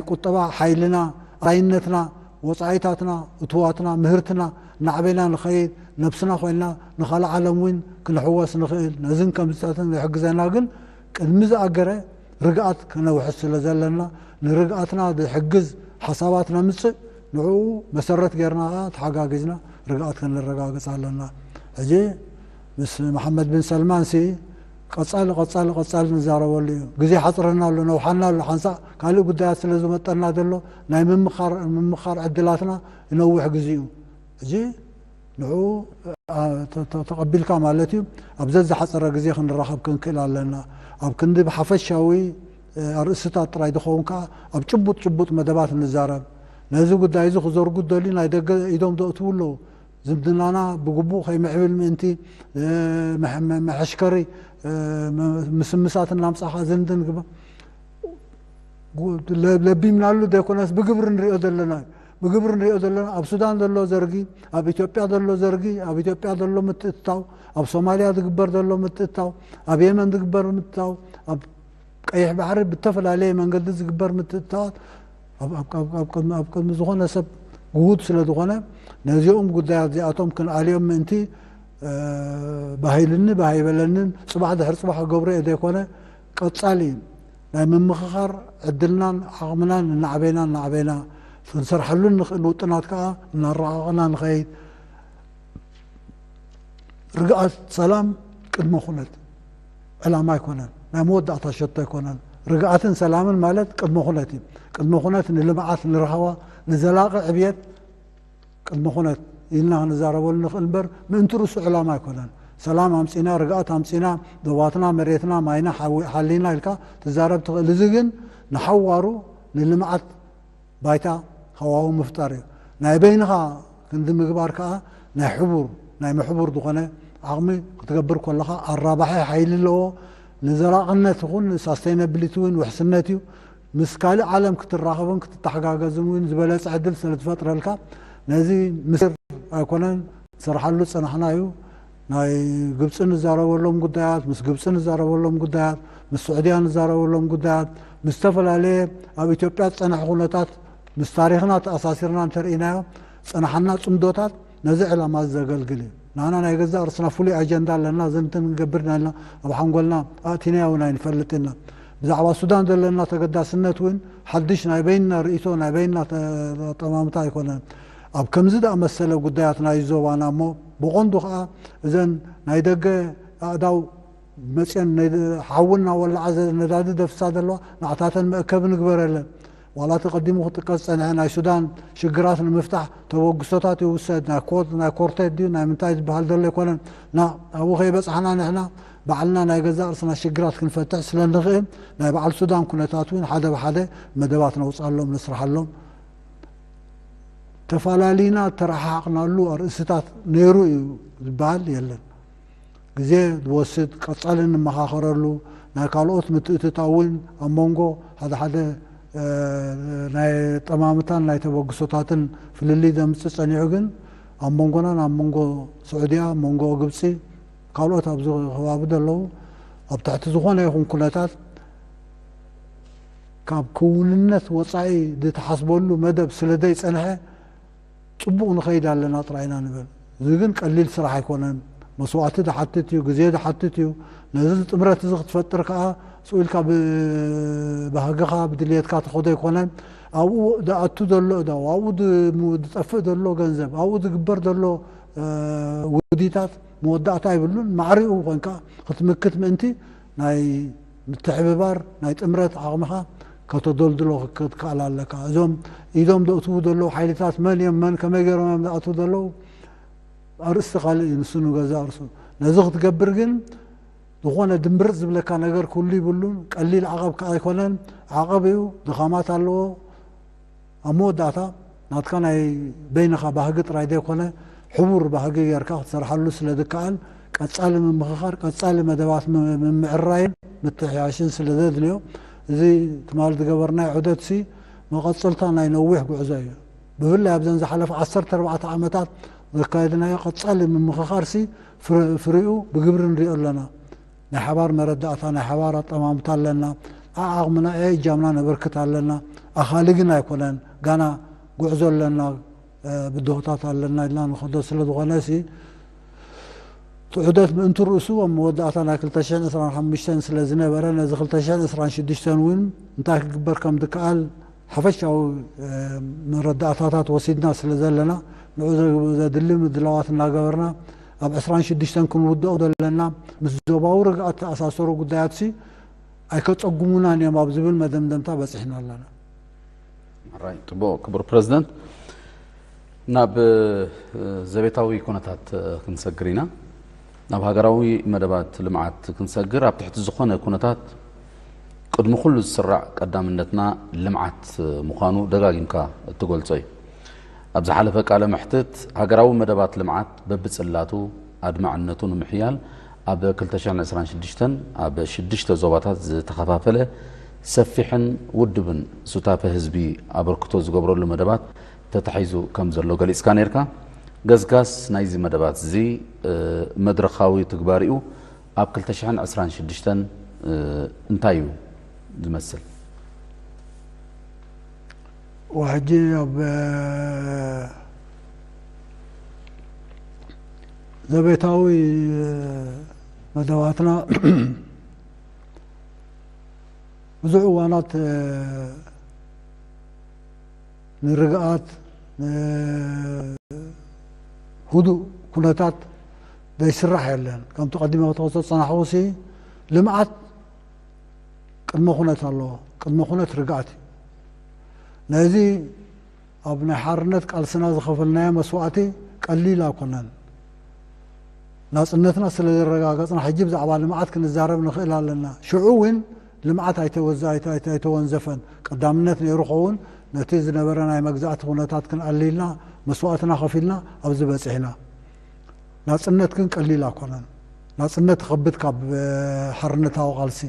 ቁጠባ ሓይልና፣ ኣራይነትና፣ ወፃኢታትና፣ እትዋትና፣ ምህርትና እናዕበና ንኸይድ፣ ነብስና ኮይንና ንኻልእ ዓለም እውን ክንሕወስ ንኽእል። ነዝን ከም ዝፅዕትን ዝሕግዘና ግን ቅድሚ ዝኣገረ ርግኣት ከነውሕስ ስለ ዘለና፣ ንርግኣትና ዝሕግዝ ሓሳባት ነምፅእ፣ ንዕኡ መሰረት ጌርና ከዓ ተሓጋጊዝና ርግኣት ከነረጋግፅ ኣለና። ሕጂ ምስ መሓመድ ብን ሰልማን ሲ ቀጻሊ ቀጻሊ ቀጻሊ ንዛረበሉ እዩ። ግዜ ሓፅረና ኣሎ፣ ነውሓና ኣሎ። ሓንሳእ ካልእ ጉዳያት ስለ ዝመጠና ዘሎ ናይ ምምኻር ምምኻር ዕድላትና ይነውሕ ግዜኡ። ሕጂ ንዕኡ ተቐቢልካ ማለት እዩ። ኣብ ዘዝሓፀረ ግዜ ክንራኸብ ክንክእል ኣለና። ኣብ ክንዲ ብሓፈሻዊ ኣርእስታት ጥራይ ዝኸውን ከዓ ኣብ ጭቡጥ ጭቡጥ መደባት ንዛረብ። ነዚ ጉዳይ እዚ ክዘርጉ ደልዩ ናይ ደገ ኢዶም ዘእትዉ ኣለዉ። ዝምድናና ብግቡእ ከይምዕብል ምእንቲ መሐሽከሪ ምስምሳት እናምፃኻ ዝንድን ግባ ለቢምናሉ ዘይኮነስ ብግብሪ ንሪኦ ዘለና እዩ። ብግብሪ ንሪኦ ዘለና ኣብ ሱዳን ዘሎ ዘርጊ፣ ኣብ ኢትዮጵያ ዘሎ ዘርጊ፣ ኣብ ኢትዮጵያ ዘሎ ምትእትታው፣ ኣብ ሶማልያ ዝግበር ዘሎ ምትእትታው፣ ኣብ የመን ዝግበር ምትእትታው፣ ኣብ ቀይሕ ባሕሪ ብተፈላለየ መንገዲ ዝግበር ምትእትታዋት ኣብ ቅድሚ ዝኾነ ሰብ ግሁድ ስለ ዝኾነ ነዚኦም ጉዳያት እዚኣቶም ክንኣልዮም ምእንቲ ባሂልኒ ባሂበለንን ፅባሕ ድሕሪ ፅባሕ ክገብሮ እየ ዘይኮነ ቀፃሊ ናይ ምምኽኻር ዕድልናን ዓቕምናን እናዕበና እናዕበና ክንሰርሓሉ ንኽእል ውጥናት ከዓ እናረቓቕና ንኸይድ። ርግኣት ሰላም ቅድመ ኩነት ዕላማ ኣይኮነን፣ ናይ መወዳእታ ሸቶ ኣይኮነን። ርግኣትን ሰላምን ማለት ቅድመ ኩነት እዩ። ቅድመ ኩነት ንልምዓት፣ ንረሃዋ፣ ንዘላቒ ዕብየት ቅድመ ኩነት ኢልና ክንዛረበሉ ንኽእል እምበር ምእንቲ ርእሱ ዕላማ ኣይኮነን። ሰላም ኣምፂና፣ ርግኣት ኣምፂና፣ ዶባትና፣ መሬትና፣ ማይና ሓሊና ኢልካ ትዛረብ ትኽእል። እዚ ግን ንሓዋሩ ንልምዓት ባይታ ሃዋሁ ምፍጣር እዩ። ናይ በይንኻ ክንዲ ምግባር ከዓ ናይ ሕቡር ናይ ምሕቡር ዝኾነ ዓቕሚ ክትገብር ከለኻ ኣራባሒ ሓይሊ ኣለዎ። ንዘላቕነት ይኹን ሳስተይነብሊቲ እውን ውሕስነት እዩ። ምስ ካልእ ዓለም ክትራኸብን ክትተሓጋገዝን እውን ዝበለፀ ዕድል ስለ ዝፈጥረልካ ነዚ ምስር ኣይኮነን ዝሰርሓሉ ዝፀናሕና እዩ። ናይ ግብፂ ንዛረበሎም ጉዳያት፣ ምስ ግብፂ ንዛረበሎም ጉዳያት፣ ምስ ስዑድያ ንዛረበሎም ጉዳያት፣ ምስ ዝተፈላለየ ኣብ ኢትዮጵያ ዝፀንሐ ኩነታት ምስ ታሪኽና ተኣሳሲርና እንተርኢናዮ ዝፀናሓና ፅምዶታት ነዚ ዕላማ እዚ ዘገልግል እዩ። ንሕና ናይ ገዛእ ርእስና ፍሉይ ኣጀንዳ ኣለና፣ ዘንትን ንገብር ኣለና፣ ኣብ ሓንጎልና ኣእቲናዮ እውን ኣይንፈልጥ ኢና። ብዛዕባ ሱዳን ዘለና ተገዳስነት እውን ሓድሽ ናይ በይንና ርእይቶ ናይ በይንና ኣጠማምታ ኣይኮነን። ኣብ ከምዚ ዝኣመሰለ ጉዳያት ናይ ዞባና እሞ ብቐንዱ ከዓ እዘን ናይ ደገ ኣእዳው መፅየን ሓዊ እናወላዓ ነዳዲ ደፍሳ ዘለዋ ንዓታተን መእከቢ ንግበረለን። ዋላ እቲ ቀዲሙ ክጥቀስ ዝፀንሐ ናይ ሱዳን ሽግራት ንምፍታሕ ተበግሶታት ይውሰድ፣ ናይ ኮርቴት ድዩ ናይ ምንታይ ዝበሃል ዘሎ ኣይኮነን። ና ኣብኡ ከይበፃሕና ንሕና ባዕልና ናይ ገዛእ ርእስና ሽግራት ክንፈትሕ ስለ ንኽእል ናይ በዓል ሱዳን ኩነታት እውን ሓደ ብሓደ መደባት ነውፅኣሎም፣ ነስርሓሎም። ተፈላለዩና እተረሓሓቕናሉ ኣርእስታት ነይሩ እዩ ዝበሃል የለን። ግዜ ዝወስድ ቀፃሊ እንመኻኸረሉ ናይ ካልኦት ምትእትታው እውን ኣብ መንጎ ሓደ ሓደ ናይ ጠማምታን ናይ ተበግሶታትን ፍልልይ ዘምፅእ ፀኒሑ ግን ኣብ መንጎናን ኣብ መንጎ ስዑድያ ኣብ መንጎ ግብፂ ካልኦት ኣብዚ ከባቢ ዘለዉ ኣብ ትሕቲ ዝኾነ ይኹን ኩነታት ካብ ክውንነት ወፃኢ ዝተሓስበሉ መደብ ስለ ዘይፀንሐ ፅቡቕ ንኸይድ ኣለና ጥራይና ንበል። እዚ ግን ቀሊል ስራሕ ኣይኮነን። መስዋእቲ ዝሓትት እዩ፣ ግዜ ዝሓትት እዩ። ነዚ ጥምረት እዚ ክትፈጥር ከዓ ስኡ ኢልካ ብባህግኻ ብድልየትካ ትኸዶ ኣይኮነን። ኣብኡ ዝኣቱ ዘሎ እዳው፣ ኣብኡ ዝጠፍእ ዘሎ ገንዘብ፣ ኣብኡ ዝግበር ዘሎ ውዲታት መወዳእታ ይብሉን። ማዕሪኡ ኮንካ ክትምክት ምእንቲ ናይ ምትሕብባር ናይ ጥምረት ዓቕምኻ ከተደልድሎ ክትከኣል ኣለካ። እዞም ኢዶም ዘእትዉ ዘለዉ ሓይልታት መን እዮም፣ መን ከመይ ገይሮም እዮም ዝኣትዉ ዘለዉ ኣርእስቲ ካልእ እዩ፣ ንሱ ንገዛ እርሱ። ነዚ ክትገብር ግን ዝኾነ ድምብርፅ ዝብለካ ነገር ክህሉ ይብሉን። ቀሊል ዓቐብ ከዓ ኣይኮነን። ዓቐብ እዩ፣ ድኻማት ኣለዎ። ኣብ መወዳእታ ናትካ ናይ በይንኻ ባህጊ ጥራይ ዘይኮነ ሕቡር ባህጊ ጌርካ ክትሰርሓሉ ስለ ዝከኣል ቀጻሊ ምምኽኻር፣ ቀጻሊ መደባት ምምዕራይን ምትሕያሽን ስለ ዘድልዮ እዚ ትማሊ ዝገበርናዮ ዑደትሲ መቐጸልታ ናይ ነዊሕ ጉዕዞ እዩ። ብፍላይ ኣብዘን ዝሓለፈ ዓሰርተ ኣርባዕተ ዓመታት ዘካየድናዮ ቀጻሊ ምምኽኻርሲ ፍሪኡ ብግብሪ ንሪኦ ኣለና። ናይ ሓባር መረዳእታ ናይ ሓባር ኣጠማምታ ኣለና። ዓዓቕምና እጃምና ነበርክት ኣለና። ኣኻሊ ግን ኣይኮነን። ጋና ጉዕዞ ኣለና፣ ብድሆታት ኣለና ኢልና ንኸዶ ስለ ዝኾነ ሲ እቲ ዑደት ምእንቲ ርእሱ ኣብ መወዳእታ ናይ ክልተ ሽሕን ዕስራን ሓሙሽተን ስለ ዝነበረ ነዚ ክልተ ሽሕን ዕስራን ሽዱሽተን እውን እንታይ ክግበር ከም ዝከኣል ሓፈሻዊ መረዳእታታት ወሲድና ስለ ዘለና ንዑ ዘድሊ ምድላዋት እናገበርና ኣብ ዕስራን ሽዱሽተን ክንውድኦ ዘለና ምስ ዞባዊ ርግኣት ተኣሳሰሩ ጉዳያት ሲ ኣይከጸጉሙናን እዮም ኣብ ዝብል መደምደምታ በጺሕና ኣለና። ራይ ጽቡቕ ክቡር ፕረዚደንት፣ ናብ ዘቤታዊ ኩነታት ክንሰግር ኢና። ናብ ሃገራዊ መደባት ልምዓት ክንሰግር ኣብ ትሕቲ ዝኾነ ኩነታት ቅድሚ ኩሉ ዝስራዕ ቀዳምነትና ልምዓት ምዃኑ ደጋጊምካ እትገልጾ እዩ። ኣብ ዝሓለፈ ቃለ መሕትት ሃገራዊ መደባት ልምዓት በብጽላቱ ኣድማዕነቱ ንምሕያል ኣብ ክልተ ሽሕን ዕስራን ሽዱሽተን ኣብ ሽዱሽተ ዞባታት ዝተኸፋፈለ ሰፊሕን ውድብን ሱታፈ ህዝቢ ኣበርክቶ ዝገብረሉ መደባት ተታሒዙ ከም ዘሎ ገሊጽካ ነርካ። ገስጋስ ናይዚ መደባት እዚ መድረኻዊ ትግባሪኡ ኣብ ክልተ ሽሕን ዕስራን ሽዱሽተን እንታይ እዩ ዝመስል? ሕጂ ኣብ ዘቤታዊ መደባትና ብዙሕ እዋናት ንርግኣት ንህዱእ ኩነታት ዘይስራሕ የለን። ከምቲ ቀዲመ ክትኸሶ ዝጸናሕኩ ሲ ልምዓት ቅድመ ኩነት ኣለዎ። ቅድመ ኩነት ርግኣት እዩ። ነዚ ኣብ ናይ ሓርነት ቃልስና ዝኸፈልናዮ መስዋእቲ ቀሊል ኣይኮነን። ናጽነትና ስለ ዘረጋገጽና ሕጂ ብዛዕባ ልምዓት ክንዛረብ ንኽእል ኣለና። ሽዑ እውን ልምዓት ኣይተወንዘፈን። ቀዳምነት ነይሩ ኸውን ነቲ ዝነበረ ናይ መግዛእቲ ኩነታት ክንኣልይልና መስዋእትና ከፊልና ኣብዚ በጺሕና። ናጽነት ግን ቀሊል ኣይኮነን። ናጽነት ይኸብድ ካብ ሓርነታዊ ቃልሲ።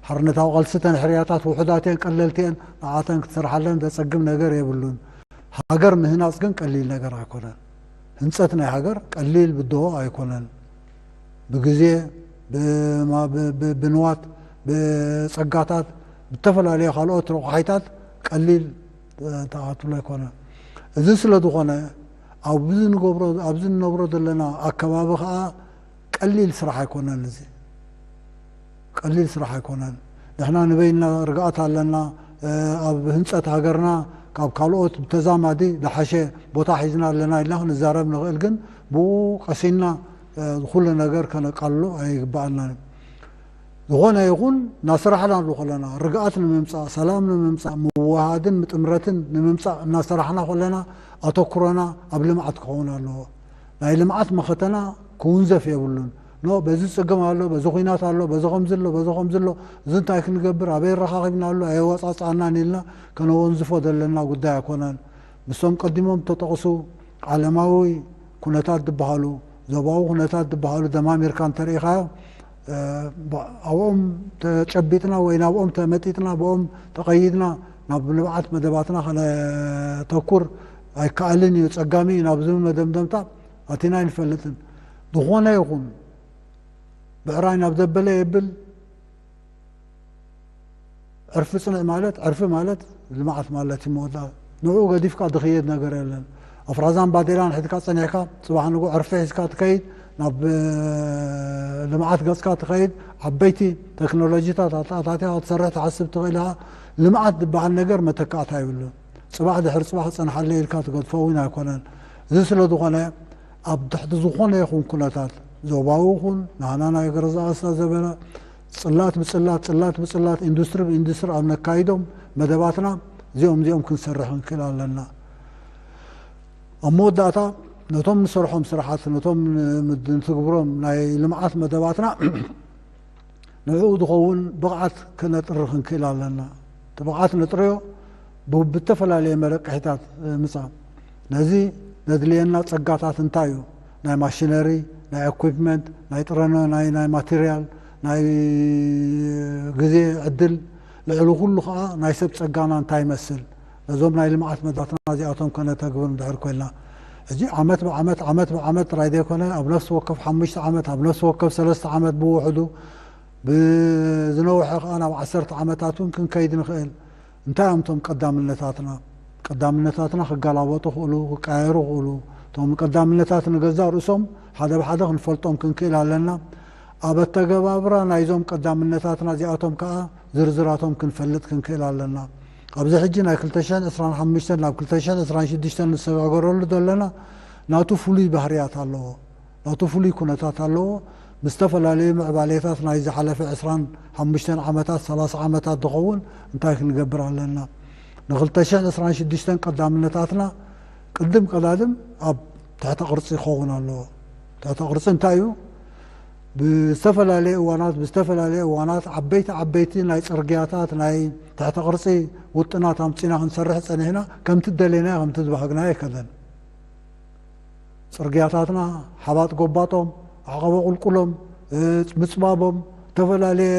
ሓርነታዊ ቃልሲ ተን ሕርያታት ውሑዳት እየን፣ ቀለልቲ እየን፣ ንዓተን ክትሰርሓለን ዘጸግም ነገር የብሉን። ሃገር ምህናጽ ግን ቀሊል ነገር ኣይኮነን። ህንጸት ናይ ሃገር ቀሊል ብድሆ ኣይኮነን። ብግዜ፣ ብንዋት፣ ብጸጋታት፣ ብተፈላለየ ካልኦት ረቑሓይታት ቀሊል ተኣትሎ ኣይኮነን። እዚ ስለ ዝኾነ ኣብዚ ንነብሮ ዘለና ኣከባቢ ከዓ ቀሊል ስራሕ ኣይኮነን። እዚ ቀሊል ስራሕ ኣይኮነን። ንሕና ንበይንና ርግኣት ኣለና። ኣብ ህንፀት ሃገርና ካብ ካልኦት ብተዛማዲ ዝሓሸ ቦታ ሒዝና ኣለና ኢልና ክንዛረብ ንኽእል፣ ግን ብኡ ቀሲንና ኩሉ ነገር ከነቃልሎ ኣይግበኣናን። ዝኾነ ይኹን እናሰራሕናሉ ከለና ርግኣት ንምምፃእ፣ ሰላም ንምምፃእ፣ ምውሃሃድን ምጥምረትን ንምምፃእ እናሰራሕና ከለና ኣተኩሮና ኣብ ልምዓት ክኸውን ኣለዎ። ናይ ልምዓት መኸተና ክውንዘፍ የብሉን። ኖ በዚ ፅግም ኣሎ፣ በዚ ኹናት ኣሎ፣ በዚ ከምዚ ኣሎ፣ በዚ ከምዚ ኣሎ፣ እዚ እንታይ ክንገብር፣ ኣበይ ኣረኻኺብናሉ፣ ኣየወፃፅኣናን ኢልና ከነወንዝፎ ዘለና ጉዳይ ኣይኮነን። ምስቶም ቀዲሞም ተጠቕሱ ዓለማዊ ኩነታት ዝበሃሉ፣ ዞባዊ ኩነታት ዝበሃሉ ደማሚርካ እንተርኢኻዮ ኣብኦም ተጨቢጥና ወይ ናብኦም ተመጢጥና ብኦም ተቐይድና ናብ ልምዓት መደባትና ከነተኩር ኣይከኣልን እዩ፣ ጸጋሚ እዩ ናብ ዝብል መደምደምታ ኣቲና ኣይንፈልጥን። ዝኾነ ይኹን ብዕራይ ናብ ዘበለ የብል። ዕርፊ ጽንዕ ማለት ዕርፊ ማለት ልምዓት ማለት እዩ። መወዳ ንኡ ገዲፍካ ዝኽየድ ነገር የለን። ኣፍራዛን ባዴላን ሒዝካ ጸኒሕካ ጽባሕ ንጉ ዕርፊ ሒዝካ ትከይድ ናብ ልምዓት ገጽካ ትኸይድ። ዓበይቲ ቴክኖሎጂታት ኣተኣታቲኻ ክትሰርሕ ትሓስብ ትኽእል ኢኻ። ልምዓት ዝበሃል ነገር መተካእታ ይብሉን። ጽባሕ ድሕሪ ጽባሕ ክጸንሓለ ኢልካ ትገድፎ እውን ኣይኮነን። እዚ ስለ ዝኾነ ኣብ ትሕቲ ዝኾነ ይኹን ኩነታት ዞባዊ ይኹን ናህና ናይ ገረዛ ኣስታ ዘበለ ጽላት ብጽላት ጽላት ብጽላት ኢንዱስትሪ ብኢንዱስትሪ ኣብ ነካይዶም መደባትና እዚኦም እዚኦም ክንሰርሕ ክንክእል ኣለና። ኣብ መወዳእታ ነቶም ንሰርሖም ስራሓት ነቶም ንትግብሮም ናይ ልምዓት መደባትና ንዕኡ ዝኸውን ብቕዓት ክነጥሪ ክንክእል ኣለና። እቲ ብቕዓት ነጥርዮ ብተፈላለየ መለቅሒታት ምፃእ። ነዚ ዘድልየና ፀጋታት እንታይ እዩ? ናይ ማሽነሪ፣ ናይ ኢኩፕመንት፣ ናይ ጥረኖ፣ ናይ ናይ ማቴሪያል፣ ናይ ግዜ ዕድል፣ ልዕሊ ኩሉ ከዓ ናይ ሰብ ፀጋና እንታይ ይመስል? ነዞም ናይ ልምዓት መዳትና እዚኣቶም ከነተግብር እንድሕር ኮይና ሕጂ ዓመት ብዓመት ዓመት ብዓመት ጥራይ ዘይኮነ ኣብ ነፍሲ ወከፍ ሓሙሽተ ዓመት ኣብ ነፍሲ ወከፍ ሰለስተ ዓመት ብውሕዱ ብዝነውሐ ከዓ ናብ ዓሰርተ ዓመታት እውን ክንከይድ ንኽእል። እንታይ እዮም እቶም ቀዳምነታትና? ቀዳምነታትና ክገላበጡ ክእሉ፣ ክቀያየሩ ክእሉ። እቶም ቀዳምነታት ንገዛእ ርእሶም ሓደ ብሓደ ክንፈልጦም ክንክእል ኣለና። ኣብ ኣተገባብራ ናይዞም ቀዳምነታትና እዚኣቶም ከኣ ዝርዝራቶም ክንፈልጥ ክንክእል ኣለና። ኣብዚ ሕጂ ናይ ክልተ ሽሕን ዕስራን ሓሙሽተን ናብ ክልተ ሽሕን ዕስራን ሽዱሽተን ንሰጋገረሉ ዘለና ናቱ ፍሉይ ባህርያት ኣለዎ። ናቱ ፍሉይ ኩነታት ኣለዎ። ምስ ዝተፈላለዩ ምዕባሌታት ናይ ዝሓለፈ ዕስራን ሓሙሽተን ዓመታት፣ ሰላሳ ዓመታት ዝኸውን እንታይ ክንገብር ኣለና? ንክልተ ሽሕን ዕስራን ሽዱሽተን ቀዳምነታትና ቅድም ቀዳድም ኣብ ትሕተ ቅርጺ ክኸውን ኣለዎ። ትሕተ ቅርጺ እንታይ እዩ? ብዝተፈላለየ እዋናት፣ ብዝተፈላለየ እዋናት ዓበይቲ ዓበይቲ ናይ ጽርግያታት፣ ናይ ትሕተ ቅርጺ ውጥናት ኣምጺና ክንሰርሕ ጸኒሕና፣ ከምቲ ደሌናዮ፣ ከምቲ ዝበሃግናዮ ኣይከደን። ጽርግያታትና ሓባጥ ጎባጦም፣ ዓቐቦ ቁልቁሎም፣ እ፣ ምጽባቦም፣ ዝተፈላለየ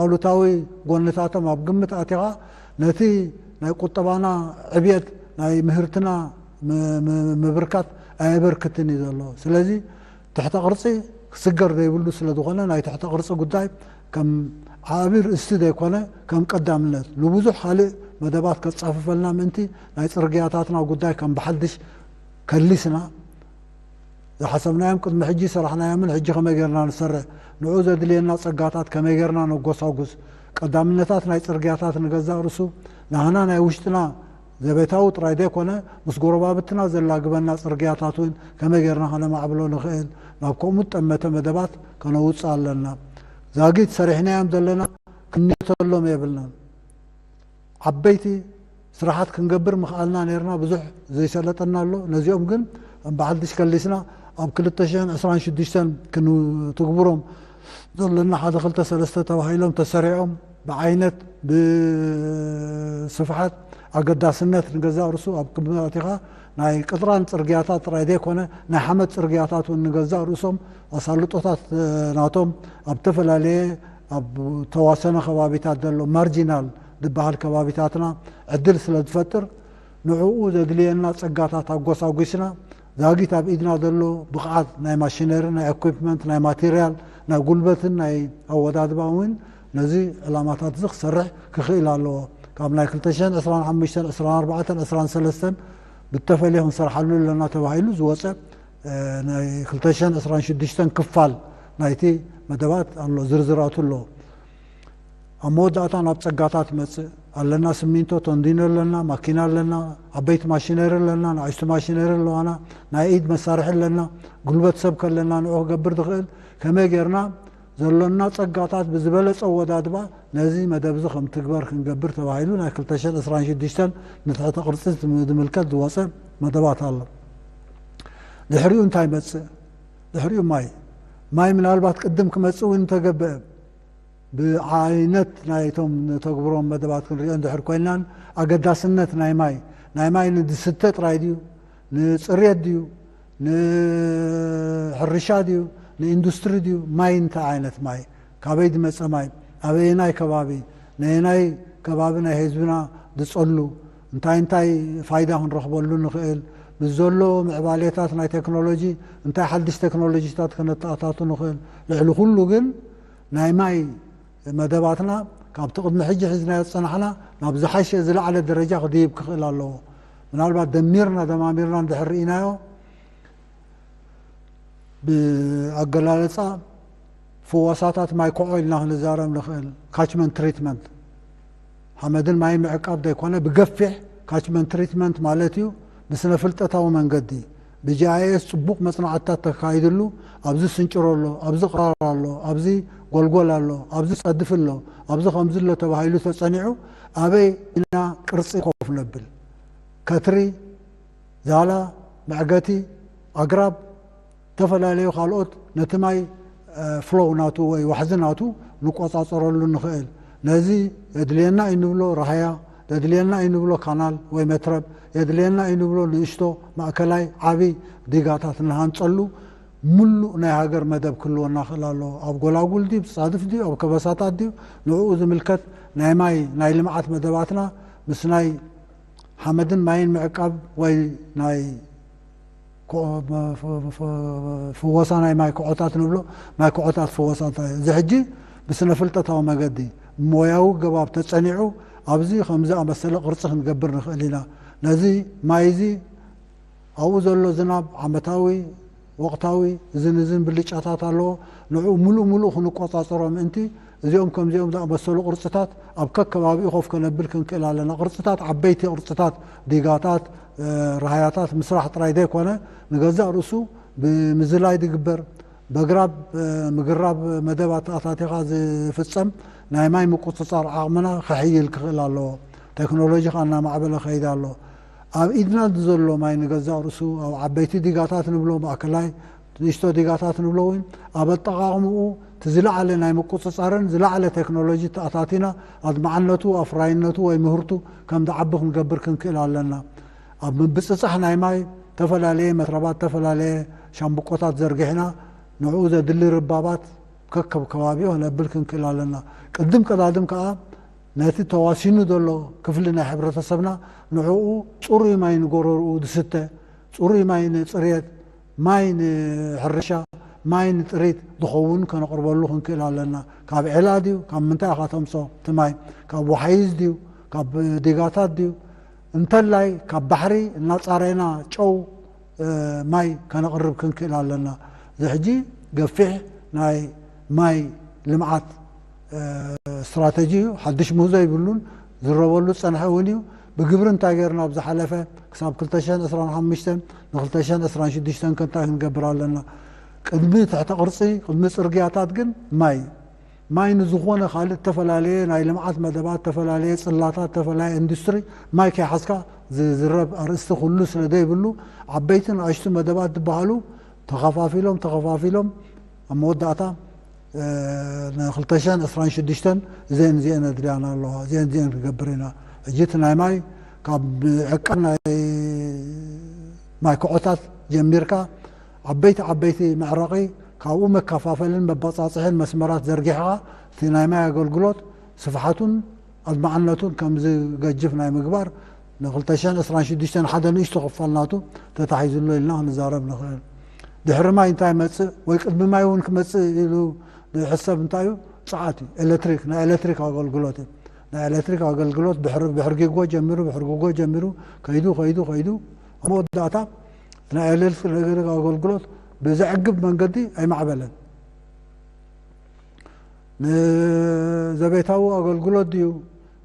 ኣሉታዊ ጎንታቶም ኣብ ግምት ኣቲኻ፣ ነቲ ናይ ቁጠባና ዕብየት፣ ናይ ምህርትና ም-፣ ም-፣ ምብርካት ኣየበርክትን እዩ ዘሎ። ስለዚ ትሕተ ቅርጺ ክስገር ዘይብሉ ስለ ዝኾነ፣ ናይ ትሕተ ቅርጺ ጉዳይ ከም ዓቢ ርእስቲ ዘይኮነ፣ ከም ቀዳምነት ንብዙሕ ካልእ መደባት ከጻፍፈልና ምእንቲ፣ ናይ ጽርግያታትና ጉዳይ ከም ብሓድሽ ከሊስና፣ ዝሓሰብናዮም ቅድሚ ሕጂ ሰራሕናዮምን ሕጂ ከመይ ጌርና ንሰርሕ፣ ንዑ ዘድልየና ጸጋታት ከመይ ጌርና ነጎሳጉስ፣ ቀዳምነታት ናይ ጽርግያታት ንገዛእ ርእሱ ናህና ናይ ውሽጥና ዘቤታዊ ጥራይ ዘይኮነ፣ ምስ ጎረባብትና ዘላግበና ጽርግያታት እውን ከመይ ጌርና ከነማዕብሎ ንኽእል፣ ናብ ከምኡ ጠመተ መደባት ከነውጽእ ኣለና። ዛጊት ሰሪሕናዮም ዘለና ክንየተሎም የብልናን። ዓበይቲ ስራሓት ክንገብር ምኽኣልና ነይርና፣ ብዙሕ ዘይሰለጠና ኣሎ። ነዚኦም ግን ከም ብሓድሽ ከሊስና ኣብ ክልተ ሽሕን ዕስራን ሽዱሽተን ክንትግብሮም ዘለና ሓደ ክልተ ሰለስተ ተባሂሎም ተሰሪዖም ብዓይነት፣ ብስፍሓት፣ ኣገዳስነት ንገዛእ ርእሱ ኣብ ግምት ኣቲኻ ናይ ቅጥራን ጽርግያታት ጥራይ ዘይኮነ ናይ ሓመድ ጽርግያታት እውን ንገዛእ ርእሶም ኣሳልጦታት፣ እ፣ ናቶም ኣብ ዝተፈላለየ ኣብ ተዋሰነ ከባቢታት ዘሎ ማርጂናል ዝበሃል ከባቢታትና ዕድል ስለ ዝፈጥር ንዕኡ ዘድልየና ጸጋታት ኣጎሳጒስና ዛጊት ኣብ ኢድና ዘሎ ብቕዓት ናይ ማሽነሪ፣ ናይ ኤኩፕመንት፣ ናይ ማቴርያል፣ ናይ ጉልበትን ናይ ኣወዳድባ እውን ነዚ ዕላማታት እዚ ክሰርሕ ክኽእል ኣለዎ። ካብ ናይ ክልተ ሽሕን ዕስራን ሓሙሽተን፣ ዕስራን ኣርባዕተን፣ ዕስራን ሰለስተን ብተፈልየ ክንሰርሓሉ ኣለና ተባሂሉ ዝወፀ፣ እ፣ ናይ ክልተ ሽሕን ዕስራን ሽዱሽተን ክፋል ናይቲ መደባት ኣሎ፣ ዝርዝራቱ ኣሎ። ኣብ መወዳእታ ናብ ጸጋታት ይመጽእ። ኣለና ስሚንቶ፣ ተንዲኖ ኣለና፣ ማኪና ኣለና፣ ዓበይቲ ማሽነሪ ኣለና፣ ንኣሽቱ ማሽነሪ ኣለዋና፣ ናይ ኢድ መሳርሒ ኣለና፣ ጉልበት ሰብ ከለና ንዑ ክገብር ዝኽእል ከመይ ጌርና ዘሎና ጸጋታት ብዝበለጸ ኣወዳድባ ነዚ መደብ እዚ ከም ትግበር ክንገብር ተባሂሉ ናይ ክልተ ሽሕን ዕስራን ሽዱሽተን ንትሕተ ቅርጺ ዝምልከት ዝወጸ መደባት ኣሎ። ድሕሪኡ እንታይ ይመጽእ? ድሕሪኡ ማይ። ማይ ምናልባት ቅድም ክመጽእ እውን እንተገብአ ብዓይነት ናይቶም ንተግብሮም መደባት ክንሪኦ እንድሕር ኮይናን ኣገዳስነት ናይ ማይ፣ ናይ ማይ ንዝስተ ጥራይ ድዩ፣ ንጽሬት ድዩ፣ ንሕርሻ ድዩ፣ ንኢንዱስትሪ ድዩ፣ ማይ እንታይ ዓይነት ማይ፣ ካበይ ዝመጸ ማይ፣ ኣበየናይ ከባቢ፣ ነየናይ ከባቢ ናይ ህዝብና ዝጸሉ፣ እንታይ እንታይ ፋይዳ ክንረኽበሉ ንኽእል፣ ምስ ዘሎ ምዕባሌታት ናይ ቴክኖሎጂ እንታይ ሓድሽ ቴክኖሎጂታት ከነተኣታቱ ንኽእል፣ ልዕሊ ኩሉ ግን ናይ ማይ መደባትና ካብቲ ቅድሚ ሕጂ ሒዝናዮ ዝጸናሕና ናብ ዝሓሸ ዝለዓለ ደረጃ ክድይብ ክኽእል ኣለዎ። ምናልባት ደሚርና ደማሚርና እንድሕር ርኢናዮ ብኣገላልጻ ፍወሳታት ማይ ኮዖ ኢልና ክንዛረብ ንኽእል። ካችመንት ትሪትመንት ሓመድን ማይን ምዕቃብ ዘይኮነ ብገፊሕ ካችመንት ትሪትመንት ማለት እዩ። ብስነ ፍልጠታዊ መንገዲ ብጂኣይኤስ ጽቡቕ መጽናዕትታት ተካይድሉ ኣብዚ ስንጭሮ ኣሎ፣ ኣብዚ ቅራር ኣሎ፣ ኣብዚ ጎልጎል ኣሎ፣ ኣብዚ ጸድፊ ኣሎ፣ ኣብዚ ከምዚ ኣሎ ተባሂሉ ተጸኒዑ ኣበይ ኢና ቅርጺ ኮፍ ነብል? ከትሪ፣ ዛላ፣ መዕገቲ፣ ኣግራብ፣ ዝተፈላለዩ ካልኦት ነቲ ማይ፣ እ፣ ፍሎው ናቱ ወይ ዋሕዚ ናቱ ንቆጻጸረሉ ንኽእል። ነዚ የድልየና እዩ ንብሎ ራህያ፣ የድልየና እዩ ንብሎ ካናል ወይ መትረብ፣ የድልየና እዩ ንብሎ ንእሽቶ፣ ማእከላይ፣ ዓቢ ዲጋታት ንሃንጸሉ ምሉእ ናይ ሃገር መደብ ክህልወና ክእል ኣለዎ። ኣብ ጎላጉል ድዩ፣ ጻድፍ ድዩ፣ ኣብ ከበሳታት ድዩ፣ ንዕኡ ዝምልከት ናይ ማይ፣ ናይ ልምዓት መደባትና ምስ ናይ ሓመድን ማይን ምዕቃብ ወይ ናይ ኮ-፣ ፍ-፣ ፍ-፣ ፍ-፣ ፍወሳ ናይ ማይ ኮዖታት ንብሎ፣ ማይ ኮዖታት ፍወሳ እንታይ እዩ? እዚ ሕጂ ብስነ ፍልጠታዊ መገዲ፣ ብሞያዊ ገባብ ተጸኒዑ ኣብዚ ከምዚ ኣመሰለ ቅርጺ ክንገብር ንኽእል ኢና። ነዚ ማይ እዚ ኣብኡ ዘሎ ዝናብ ዓመታዊ፣ ወቕታዊ፣ እዝን እዝን ብልጫታት ኣለዎ። ንዕኡ ምሉእ ምሉእ ክንቆጻጸሮ ምእንቲ እዚኦም ከምዚኦም ዝኣመሰሉ ቅርጽታት ኣብ ከከባቢኡ ኮፍ ከነብል ክንክእል ኣለና። ቅርጽታት፣ ዓበይቲ ቅርጽታት፣ ዲጋታት፣ እ፣ ራህያታት ምስራሕ ጥራይ ዘይኮነ ንገዛእ ርእሱ ብምዝላይ ዝግበር በግራብ፣ እ፣ ምግራብ መደብ ኣተኣታቲኻ ዝፍጸም ናይ ማይ ምቁጽጻር ዓቕምና ከሕይል ክኽእል ኣለዎ። ቴክኖሎጂ ከኣ እናማዕበለ ከይድ ኣሎ። ኣብ ኢድና ዘሎ ማይ ንገዛእ ርእሱ ኣብ ዓበይቲ ዲጋታት ንብሎ፣ ማእከላይ ንእሽቶ ዲጋታት ንብሎ እውን ኣብ ኣጠቓቕምኡ እቲ ዝለዓለ ናይ ምቁጽጻርን ዝለዓለ ቴክኖሎጂ ተኣታቲና ኣድማዕነቱ፣ ኣፍራይነቱ ወይ ምህርቱ ከም ዝዓቢ ክንገብር ክንክእል ኣለና። ኣብ ምብጽጻሕ ናይ ማይ ዝተፈላለየ መትረባት፣ ዝተፈላለየ ሻምብቆታት ዘርጊሕና ንዕኡ ዘድሊ ርባባት ከከብ ከባቢኡ ክነብል ክንክእል ኣለና። ቅድም ቀዳድም ከኣ ነቲ ተዋሲኑ ዘሎ ክፍሊ ናይ ሕብረተሰብና ንዕኡ ጽሩይ ማይ ንጎረርኡ ዝስተ፣ ጽሩይ ማይ ንጽሬት፣ ማይ ንሕርሻ፣ ማይ ንጥሪት ዝኸውን ከነቕርበሉ ክንክእል ኣለና። ካብ ዒላ ድዩ? ካብ ምንታይ ኢኻ ተምጾ እቲ ማይ? ካብ ወሓይዝ ድዩ? ካብ ዲጋታት ድዩ? እንተላይ ካብ ባሕሪ እናጻረና ጨው፣ እ፣ ማይ ከነቕርብ ክንክእል ኣለና። እዚ ሕጂ ገፊሕ ናይ ማይ ልምዓት፣ እ፣ ስትራተጂ እዩ። ሓድሽ ምህዞ ይብሉን ዝረበሉ ዝጸንሐ እውን እዩ። ብግብሪ እንታይ ገይርና ኣብ ዝሓለፈ ክሳብ ክልተ ሽሕን ዕስራን ሓሙሽተን ን ክልተ ሽሕን ዕስራን ሽዱሽተን ከ እንታይ ክንገብር ኣለና? ቅድሚ ትሕተ ቅርጺ፣ ቅድሚ ጽርግያታት ግን ማይ። ማይ ንዝኾነ ካልእ እተፈላለየ ናይ ልምዓት መደባት፣ እተፈላለየ ጽላታት፣ እተፈላለየ ኢንዱስትሪ ማይ ከይሓዝካ ዝዝረብ ኣርእስቲ ኩሉ ስለ ዘይብሉ፣ ዓበይቲ ንኣሽቱ መደባት ዝበሃሉ ተኸፋፊሎም፣ ተኸፋፊሎም ኣብ መወዳእታ፣ እ፣ ን ክልተ ሽሕን ዕስራን ሽዱሽተን እዘን እዚአን ኣድልያና ኣለዋ፣ እዚአን እዚአን ክገብር ኢና። ሕጂ እቲ ናይ ማይ ካብ ዕቃብ ናይ ማይ ክዖታት ጀሚርካ ዓበይቲ ዓበይቲ መዕረቒ፣ ካብኡ መከፋፈልን መባጻጽሕን መስመራት ዘርጊሕኻ እቲ ናይ ማይ ኣገልግሎት ስፍሓቱን ኣድማዕነቱን ከም ዝገጅፍ ናይ ምግባር ን ክልተ ሽሕን ዕስራን ሽዱሽተን ሓደ ንእሽቶ ክፋል ናቱ ተታሒዙ ኣሎ ኢልና ክንዛረብ ንኽእል። ድሕሪ ማይ እንታይ ይመጽእ ወይ ቅድሚ ማይ እውን ክመጽእ ኢሉ ዝሕሰብ እንታይ እዩ? ጸዓት እዩ። ኤሌክትሪክ፣ ናይ ኤሌክትሪክ ኣገልግሎት እዩ። ናይ ኤሌክትሪክ ኣገልግሎት ብሕር-፣ ብሕርጊጎ ጀሚሩ፣ ብሕርጊጎ ጀሚሩ ከይዱ፣ ከይዱ፣ ከይዱ ኣብ መወዳእታ ናይ ኤሌክትሪክ ኣገልግሎት ብዘዕግብ መንገዲ ኣይማዕበለን። ንዘቤታዊ ኣገልግሎት ድዩ?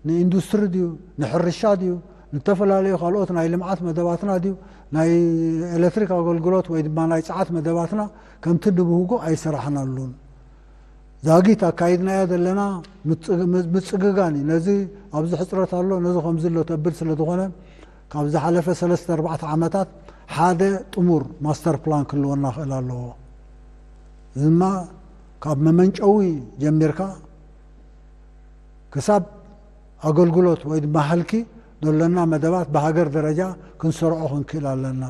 ንኢንዱስትሪ ድዩ? ንሕርሻ ድዩ? ንተፈላለዩ ካልኦት ናይ ልምዓት መደባትና ድዩ? ናይ ኤሌክትሪክ ኣገልግሎት ወይ ድማ ናይ ጸዓት መደባትና ከምቲ ንብህጎ ኣይሰራሕናሉን። ዛጊት ኣካይድናዮ ዘለና ምጽግ-፣ ም-፣ ምጽግጋን እዩ። ነዚ ኣብዚ ሕጽረት ኣሎ፣ ነዚ ከምዚ ኣሎ ተብል ስለ ዝኾነ፣ ካብ ዝሓለፈ ሰለስተ ኣርባዕተ ዓመታት ሓደ ጥሙር ማስተር ፕላን ክህልወና ክእል ኣለዎ። እዚ ድማ ካብ መመንጨዊ ጀሚርካ ክሳብ ኣገልግሎት ወይ ድማ ሃልኪ ዘሎና መደባት ብሃገር ደረጃ ክንሰርዖ ክንክእል ኣለና።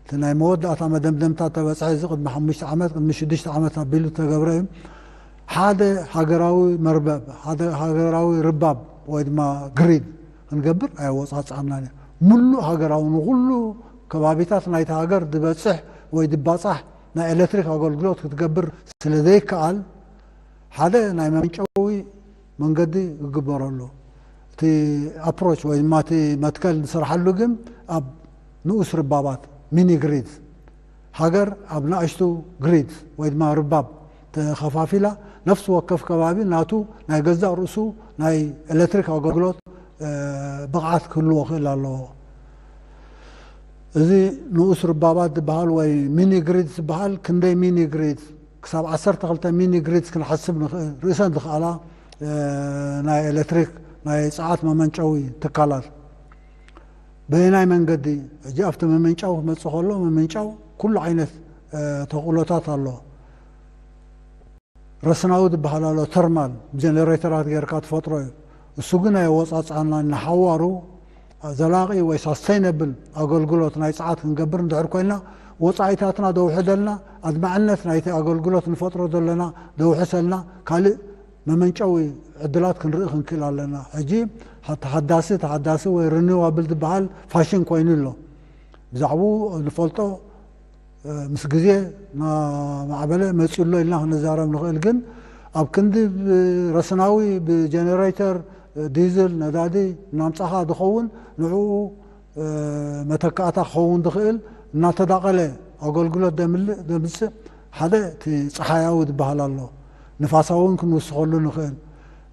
እቲ ናይ መወዳእታ መደምደምታ ተበጽሐ፣ እዚ ቅድሚ ሓሙሽተ ዓመት፣ ቅድሚ ሽዱሽተ ዓመት ኣቢሉ ዝተገብረ እዩ። ሓደ ሃገራዊ መርበብ፣ ሓደ ሃገራዊ ርባብ ወይ ድማ ግሪድ ክንገብር ኣየወጻጽኣናን እዩ። ምሉእ ሃገራዊ፣ ንኹሉ ከባቢታት ናይቲ ሃገር ዝበጽሕ ወይ ዝባጻሕ ናይ ኤሌክትሪክ ኣገልግሎት ክትገብር ስለ ዘይከኣል፣ ሓደ ናይ መመንጨዊ መንገዲ ይግበረሉ። እቲ ኣፕሮች ወይ ድማ እቲ መትከል ንሰርሓሉ ግን ኣብ ንኡስ ርባባት፣ ሚኒ ግሪድ፣ ሃገር ኣብ ንኣሽቱ ግሪድ ወይ ድማ ርባብ ተኸፋፊላ፣ ነፍሲ ወከፍ ከባቢ ናቱ ናይ ገዛእ ርእሱ ናይ ኤሌክትሪክ ኣገልግሎት፣ እ፣ ብቕዓት ክህልዎ ክእል ኣለዎ። እዚ ንኡስ ርባባት ዝበሃል ወይ ሚኒ ግሪድ ዝበሃል ክንደይ ሚኒ ግሪድ ክሳብ ዓሰርተ ክልተ ሚኒ ግሪድስ ክንሓስብ ንኽእል፣ ርእሰን ዝኸኣላ፣ እ፣ ናይ ኤሌክትሪክ፣ ናይ ጸዓት መመንጨዊ ትካላት። በየናይ መንገዲ? ሕጂ ኣብቲ መመንጫው ክመጽእ ከሎ፣ መመንጫው ኩሉ ዓይነት፣ እ፣ ተኽእሎታት ኣሎ። ረስናዊ ዝበሃል ኣሎ፣ ተርማል ጀነሬተራት ጌርካ ትፈጥሮ እዩ። እሱ ግን ኣየወጻጽኣና። ንሓዋሩ ዘላቒ ወይ ሳስተይነብል ኣገልግሎት ናይ ጸዓት ክንገብር እንድሕር ኮይና፣ ወጻኢታትና ደውሕደልና፣ ኣድማዕነት ናይቲ ኣገልግሎት ንፈጥሮ ዘለና ደውሕሰልና፣ ካልእ መመንጨዊ ዕድላት ክንርኢ ክንክእል ኣለና። ሕጂ ተሓዳሲ፣ ተሓዳሲ ወይ ሪኒዋብል ዝበሃል ፋሽን ኮይኑ ኣሎ። ብዛዕባኡ ንፈልጦ፣ እ፣ ምስ ግዜ እናማዕበለ መጺኡ ኣሎ ኢልና ክንዛረብ ንኽእል። ግን ኣብ ክንዲ ብ-፣ ረስናዊ ብጀነሬተር ዲዝል፣ ነዳዲ እናምጻኻ ዝኸውን ንዕኡ መተካእታ ክኸውን ዝኽእል እናተዳቐለ ኣገልግሎት ደምልእ ደምጽእ ሓደ እቲ ጸሓያዊ ዝበሃል ኣሎ። ንፋሳዊ እውን ክንውስኸሉ ንኽእል።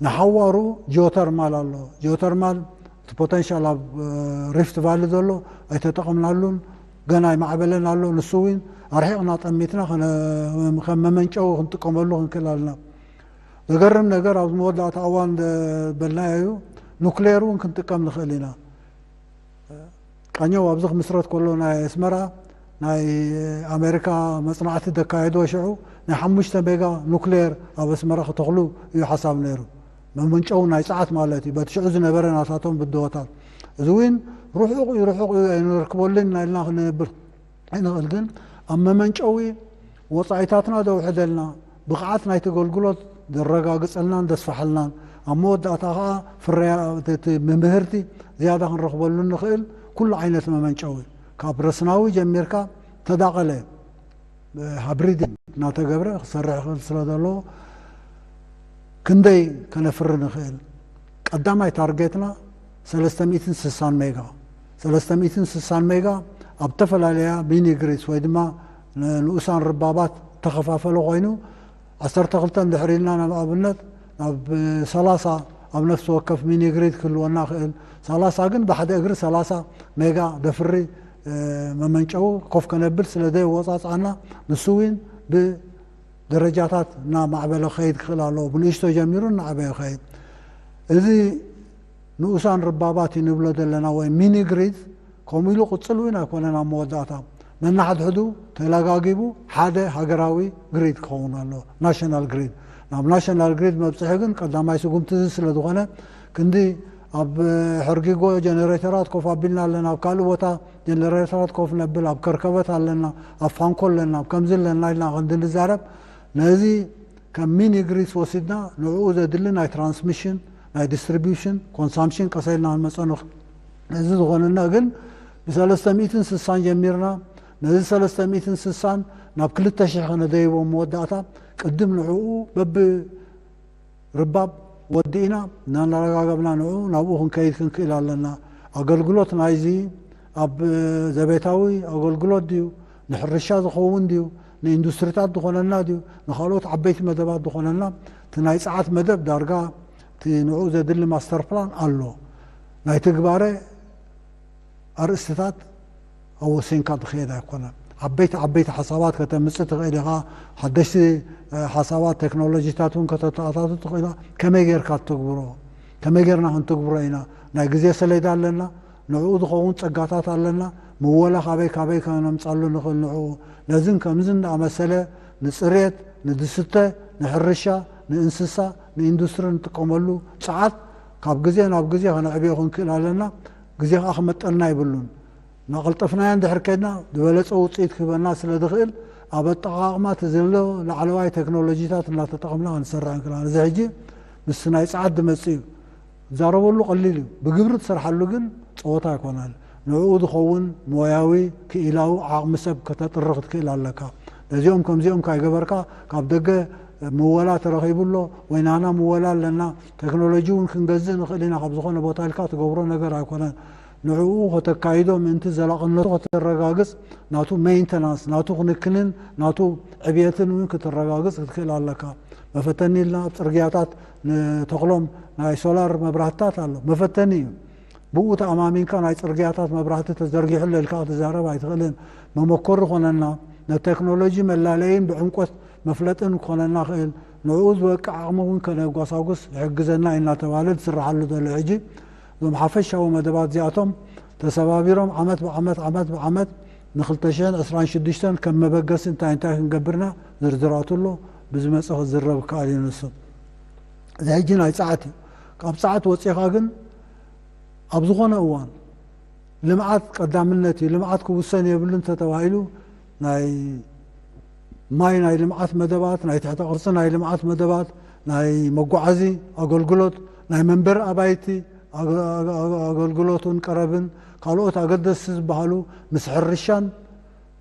ንሓዋሩ ጂኦተርማል ኣሎ። ጂኦተርማል እቲ ፖተንሻል ኣብ ሪፍት ቫሊ ዘሎ ኣይተጠቐምናሉን፣ ገና ኣይማዕበለን ኣሎ። ንሱ እውን ኣርሒቕና ጠሚትና ከም መመንጨዊ ክንጥቀመሉ ክንክእል ኣለና። ዘገርም ነገር ኣብዚ መወዳእታ እዋን በልናዮ እዩ። ኑክሌር እውን ክንጥቀም ንኽእል ኢና። ቃኘው ኣብዚ ክምስረት ከሎ ናይ ኣስመራ ናይ ኣሜሪካ መፅናዕቲ ዘካየዶ ሽዑ ናይ ሓሙሽተ ሜጋ ኑክሌር ኣብ ኣስመራ ክተኽሉ እዩ ሓሳብ ነይሩ። መመንጨዊ ናይ ፀዓት ማለት እዩ። በቲ ሽዑ ዝነበረ ናታቶም ብድሆታት እዚ እውን ርሑቕ እዩ፣ ርሑቕ እዩ፣ ኣይንረክበሉን ኢና ኢልና ክንነብር ኣይንኽእል። ግን ኣብ መመንጨዊ ወፃኢታትና ዘውሕደልና፣ ብቕዓት ናይቲ ኣገልግሎት ዘረጋግፀልናን ዘስፋሕልናን፣ ኣብ መወዳእታ ከዓ ፍርያ እቲ ምህርቲ ዝያዳ ክንረኽበሉ ንኽእል ኩሉ ዓይነት መመንጨዊ ካብ ረስናዊ ጀሚርካ ተዳቐለ ሃብሪድ እናተገብረ ክሰርሕ ይኽእል ስለ ዘለዎ ክንደይ ከነፍሪ ንኽእል? ቀዳማይ ታርጌትና ሰለስተ ሚእትን ስሳን ሜጋ፣ ሰለስተ ሚእትን ስሳን ሜጋ ኣብ ዝተፈላለያ ሚኒ ግሪድስ ወይ ድማ ንኡሳን ርባባት ተኸፋፈለ ኮይኑ ዓሰርተ ክልተ እንድሕር ኢልና ናብ ኣብነት ናብ ሰላሳ ኣብ ነፍሲ ወከፍ ሚኒ ግሪድ ክህልወና ክእል። ሰላሳ ግን ብሓደ እግሪ ሰላሳ ሜጋ ደፍሪ መመንጨዊ ኮፍ ከነብል ስለ ዘይወፃፅኣና ንሱ እውን ብደረጃታት እናማዕበለ ክኸይድ ክኽእል ኣለዎ። ብንእሽቶ ጀሚሩ እናዓበየ ክኸይድ። እዚ ንኡሳን ርባባት እዩ ንብሎ ዘለና ወይ ሚኒ ግሪድ ከምኡ ኢሉ ቅፅል እውን ኣይኮነን። ኣብ መወዳእታ ነናሕድሕዱ ተለጋጊቡ ሓደ ሃገራዊ ግሪድ ክኸውን ኣለዎ፣ ናሽናል ግሪድ። ናብ ናሽናል ግሪድ መብፅሒ ግን ቀዳማይ ስጉምቲ እዚ ስለ ዝኾነ ክንዲ ኣብ ሕርጊጎ ጀነሬተራት ኮፍ ኣቢልና ኣለና፣ ኣብ ካልእ ቦታ ጀነሬተራት ኮፍ ነብል፣ ኣብ ከርከበት ኣለና፣ ኣብ ፋንኮ ኣለና፣ ኣብ ከምዚ ኣለና ኢልና ክንዲ ንዛረብ ነዚ ከም ሚኒ ግሪድስ ወሲድና ንዕኡ ዘድሊ ናይ ትራንስሚሽን ናይ ዲስትሪቢዩሽን ኮንሳምፕሽን ቀሰልና ክንመፀ ንኽእል። እዚ ዝኾነና ግን ብሰለስተ ሚእትን ስሳን ጀሚርና ነዚ ሰለስተ ሚእትን ስሳን ናብ ክልተ ሽሕ ከነደይቦ መወዳእታ ቅድም ንዕኡ በቢ ርባብ ወዲእና እናናረጋገብና ንዑ ናብኡ ክንከይድ ክንክእል ኣለና። ኣገልግሎት ናይዚ ኣብ ዘቤታዊ ኣገልግሎት ድዩ፣ ንሕርሻ ዝኸውን ድዩ፣ ንኢንዱስትሪታት ዝኾነና ድዩ፣ ንካልኦት ዓበይቲ መደባት ዝኾነና፣ እቲ ናይ ጸዓት መደብ ዳርጋ እቲ ንዑ ዘድሊ ማስተር ፕላን ኣሎ። ናይ ትግባረ ኣርእስትታት ኣወሲንካ ትኸይድ ኣይኮነን። ዓበይቲ ዓበይቲ ሓሳባት ከተምፅእ ትኽእል ኢኻ። ሓደሽቲ ሓሳባት ቴክኖሎጂታት እውን ከተተኣታቱ ትኽእል ኢኻ። ከመይ ጌርካ ትግብሮ፣ ከመይ ጌርና ክንትግብሮ ኢና? ናይ ግዜ ሰሌዳ ኣለና። ንዕኡ ዝኸውን ፀጋታት ኣለና። ምወላ ካበይ ካበይ ከነምፃሉ ንኽእል ንዕኡ። ነዝን ከምዝን እንዳኣመሰለ ንፅሬት፣ ንድስተ፣ ንሕርሻ፣ ንእንስሳ፣ ንኢንዱስትሪ ንጥቀመሉ ፀዓት ካብ ግዜ ናብ ግዜ ከነዕብዮ ክንክእል ኣለና። ግዜ ከዓ ክመጠልና ይብሉን። እናቐልጠፍናዮ እንድሕር ከድና ዝበለፀ ውፅኢት ክህበና ስለ ዝኽእል ኣብ ኣጠቓቕማ እቲ ዘሎ ላዕለዋይ ቴክኖሎጂታት እናተጠቐምና ክንሰርሕ ንክእል። እዚ ሕጂ ምስ ናይ ፀዓት ዝመፅእ እዩ። ትዛረበሉ ቀሊል እዩ፣ ብግብሪ ትሰርሓሉ ግን ፀወታ ኣይኮነን። ንዕኡ ዝኸውን ሞያዊ ክኢላዊ ዓቕሚ ሰብ ከተጥሪ ክትክእል ኣለካ። ነዚኦም ከምዚኦም ካይገበርካ ካብ ደገ ምወላ ተረኺቡ ኣሎ ወይ ናና ምወላ ኣለና፣ ቴክኖሎጂ እውን ክንገዝእ ንኽእል ኢና ካብ ዝኾነ ቦታ ኢልካ ትገብሮ ነገር ኣይኮነን። ንዕኡ ከተካይዶ ምእንቲ ዘላቕነቱ ከተረጋግፅ ናቱ ሜንተናንስ ናቱ ክንክንን ናቱ ዕብየትን እውን ክትረጋግፅ ክትክእል ኣለካ። መፈተኒ ኢልና ኣብ ፅርግያታት ንተኽሎም ናይ ሶላር መብራህትታት ኣሎ፣ መፈተኒ እዩ። ብኡ ተኣማሚንካ ናይ ፅርግያታት መብራህቲ ተዘርጊሑ ኣሎ ኢልካ ክትዛረብ ኣይትኽእልን። መመኮሪ ኮነና፣ ንቴክኖሎጂ መላለይን ብዕምቆት መፍለጥን ኮነና ክእል፣ ንዕኡ ዝበቅዕ ዓቕሚ እውን ከነጓሳጉስ ይሕግዘና እዩ እናተባህለ ዝስራሓሉ ዘሎ ሕጂ እዞም ሓፈሻዊ መደባት እዚኣቶም ተሰባቢሮም ዓመት ብዓመት ዓመት ብዓመት ንክልተ ሽሕን ዕስራን ሽዱሽተን ከም መበገሲ እንታይ እንታይ ክንገብርና ዝርዝራቱ ኣሎ። ብዝመፀ ክዝረብ ይከኣል እዩ ንሱ። እዚ ሕጂ ናይ ፀዓት እዩ። ካብ ፀዓት ወፂኻ ግን ኣብ ዝኾነ እዋን ልምዓት ቀዳምነት እዩ፣ ልምዓት ክውሰን የብሉን ተተባሂሉ ናይ ማይ ናይ ልምዓት መደባት፣ ናይ ትሕተ ቅርፂ ናይ ልምዓት መደባት፣ ናይ መጓዓዚ ኣገልግሎት፣ ናይ መንበሪ ኣባይቲ ኣገ-፣ ኣገ-፣ ኣገ-፣ ኣገልግሎትን ቀረብን ካልኦት ኣገደስቲ ዝበሃሉ ምስ ሕርሻን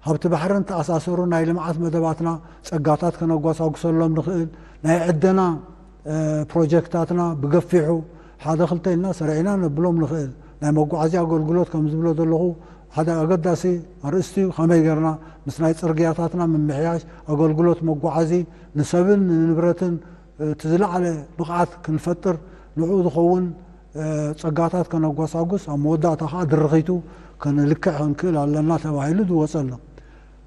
ሃብቲ ባሕርን ተኣሳሰሩ ናይ ልምዓት መደባትና ጸጋታት ከነጓሳጉሰሎም ንኽእል ናይ ዕደና ፕሮጀክታትና ብገፊሑ ሓደ ክልተ ኢልና ሰሪዕና ነብሎም ንኽእል። ናይ መጓዓዝያ ኣገልግሎት ከም ዝብሎ ዘለኹ ሓደ ኣገዳሲ ኣርእስቲ እዩ። ከመይ ጌርና ምስ ናይ ጽርግያታትና ምምሕያሽ ኣገልግሎት መጓዓዚ ንሰብን ንንብረትን እቲ ዝለዓለ ብቕዓት ክንፈጥር ንዕኡ ዝኸውን ጸጋታት ከነጓሳጉስ ኣብ መወዳእታ ከዓ ድርኺቱ ክንልክዕ ክንክእል ኣለና ተባሂሉ ዝወፀ ኣሎ።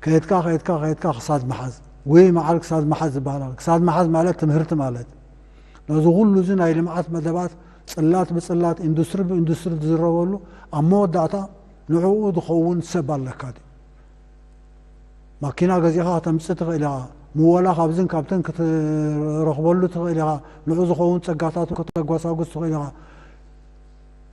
ከየድካ ከየድካ ከየድካ ክሳድ መሓዝ ወይ መዓል ክሳድ መሓዝ ዝበሃል ኣሎ። ክሳድ መሓዝ ማለት ትምህርቲ ማለት ነዚ ኩሉ እዚ ናይ ልምዓት መደባት ጽላት ብጽላት ኢንዱስትሪ ብኢንዱስትሪ ዝዝረበሉ ኣብ መወዳእታ ንዕኡ ዝኸውን ሰብ ኣለካ ድዩ? ማኪና ገዚኻ ከተምጽእ ትኽእል ኢኻ። ምወላ ካብዝን ካብተን ክትረኽበሉ ትኽእል ኢኻ። ንዑ ዝኸውን ጸጋታት ከተጓሳጉስ ትኽእል ኢኻ።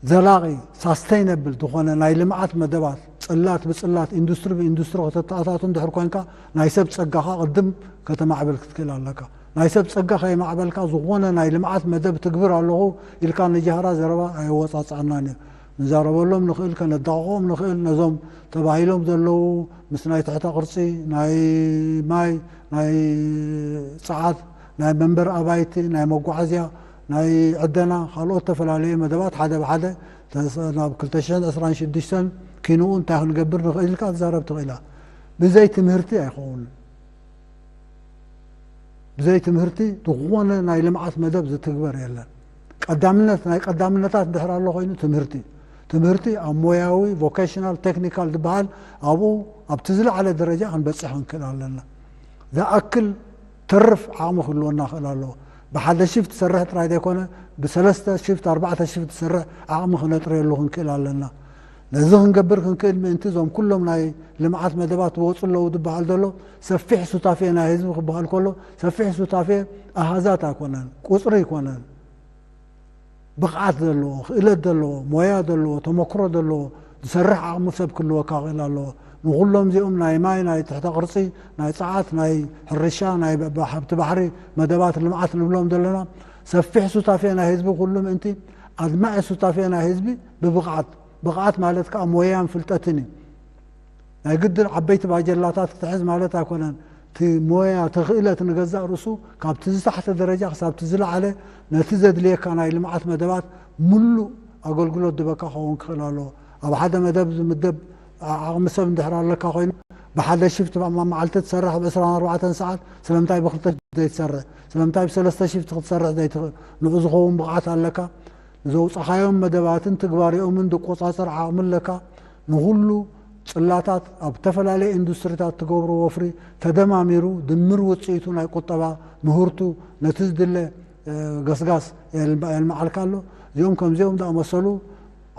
ዘላቒ ሳስተይነብል ዝኾነ ናይ ልምዓት መደባት ጽላት ብጽላት ኢንዱስትሪ ብኢንዱስትሪ ከተተኣታቱ እንድሕር ኮንካ ናይ ሰብ ጸጋኻ ቅድም ከተማዕብል ክትክእል ኣለካ። ናይ ሰብ ጸጋ ከየማዕበልካ ዝኾነ ናይ ልምዓት መደብ ትግብር ኣለኹ ኢልካ ንጃህራ ዘረባ ኣየወጻጽኣናን እዩ። ንዛረበሎም ንኽእል፣ ከነዳቕቖም ንኽእል። ነዞም ተባሂሎም ዘለዉ ምስ ናይ ትሕተ ቅርጺ፣ ናይ ማይ፣ ናይ ጸዓት፣ ናይ መንበር ኣባይቲ፣ ናይ መጓዓዝያ፣ ናይ ዕደና፣ ካልኦት ተፈላለየ መደባት ሓደ ብሓደ ተስ- ናብ ክልተ ሽሕን ዕስራን ሽዱሽተን ኪንኡ እንታይ ክንገብር ንኽእል ኢልካ ትዛረብ ትኽእል ኢኻ። ብዘይ ትምህርቲ ኣይኸውንን። ብዘይ ትምህርቲ ዝኾነ ናይ ልምዓት መደብ ዝትግበር የለን። ቀዳምነት ናይ ቀዳምነታት እንድሕር ኣሎ ኮይኑ ትምህርቲ ትምህርቲ ኣብ ሞያዊ ቮኬሽናል ቴክኒካል ዝበሃል ኣብኡ ኣብቲ ዝለዓለ ደረጃ ክንበፅሕ ክንክእል ኣለና። ዝኣክል ተርፍ ዓቕሚ ክህልወና ክእል ኣለዎ። ብሓደ ሽፍት ትሰርሕ ጥራይ ዘይኮነ ብሰለስተ ሽፍት ኣርባዕተ ሽፍት ትሰርሕ ዓቕሚ ክነጥርየሉ ክንክእል ኣለና። ነዚ ክንገብር ክንክእል ምእንቲ እዞም ኩሎም ናይ ልምዓት መደባት ዝወፁ ኣለዉ ዝበሃል ዘሎ ሰፊሕ ሱታፌ ናይ ህዝቢ ክበሃል ከሎ ሰፊሕ ሱታፌ ኣሃዛት ኣይኮነን፣ ቁፅሪ ኣይኮነን። ብቕዓት ዘለዎ፣ ክእለት ዘለዎ፣ ሞያ ዘለዎ፣ ተመክሮ ዘለዎ ዝሰርሕ ዓቕሚ ሰብ ክህልወካ ክእል ኣለዎ። ንኹሎም እዚኦም ናይ ማይ፣ ናይ ትሕተ ቅርጺ፣ ናይ ጸዓት፣ ናይ ሕርሻ፣ ናይ ብ- ብ- ሃብቲ ባሕሪ መደባት ልምዓት ንብሎም ዘለና ሰፊሕ ሱታፌ ናይ ህዝቢ ኩሉ ምእንቲ ኣድማዒ ሱታፌ ናይ ህዝቢ ብብቕዓት፣ ብቕዓት ማለት ከዓ ሞያን ፍልጠትን እዩ። ናይ ግድን ዓበይቲ ባጀላታት ክትሕዝ ማለት ኣይኮነን። እቲ ሞያ፣ እቲ ክእለት ንገዛእ ርእሱ ካብቲ ዝታሕተ ደረጃ ክሳብ እቲ ዝለዓለ ነቲ ዘድልየካ ናይ ልምዓት መደባት ምሉእ ኣገልግሎት ድበካ ክኸውን ክኽእል ኣለዎ። ኣብ ሓደ መደብ ዝምደብ ዓ- ዓቕሚ ሰብ እንድሕር ኣለካ ኮይኑ ብሓደ ሽፍት ኣብ መዓልቲ ትሰርሕ ብ ዕስራን ኣርባዕተን ሰዓት ስለምንታይ ብክልተ ዘይትሰርሕ? ስለምንታይ ብሰለስተ ሽፍት ክትሰርሕ ዘይትኽእል? ንዑ ዝኸውን ብቕዓት ኣለካ። ንዘውፃኻዮም መደባትን ትግባሬኦምን ድቆፃፀር ዓቕሚ ኣለካ። ንኹሉ ጽላታት ኣብ ዝተፈላለየ ኢንዱስትሪታት ትገብሮ ወፍሪ ተደማሚሩ ድምር ውፅኢቱ ናይ ቁጠባ ምህርቱ ነቲ ዝድለ ገስጋስ የልምዓልካ ኣሎ። እዚኦም ከምዚኦም ዝኣመሰሉ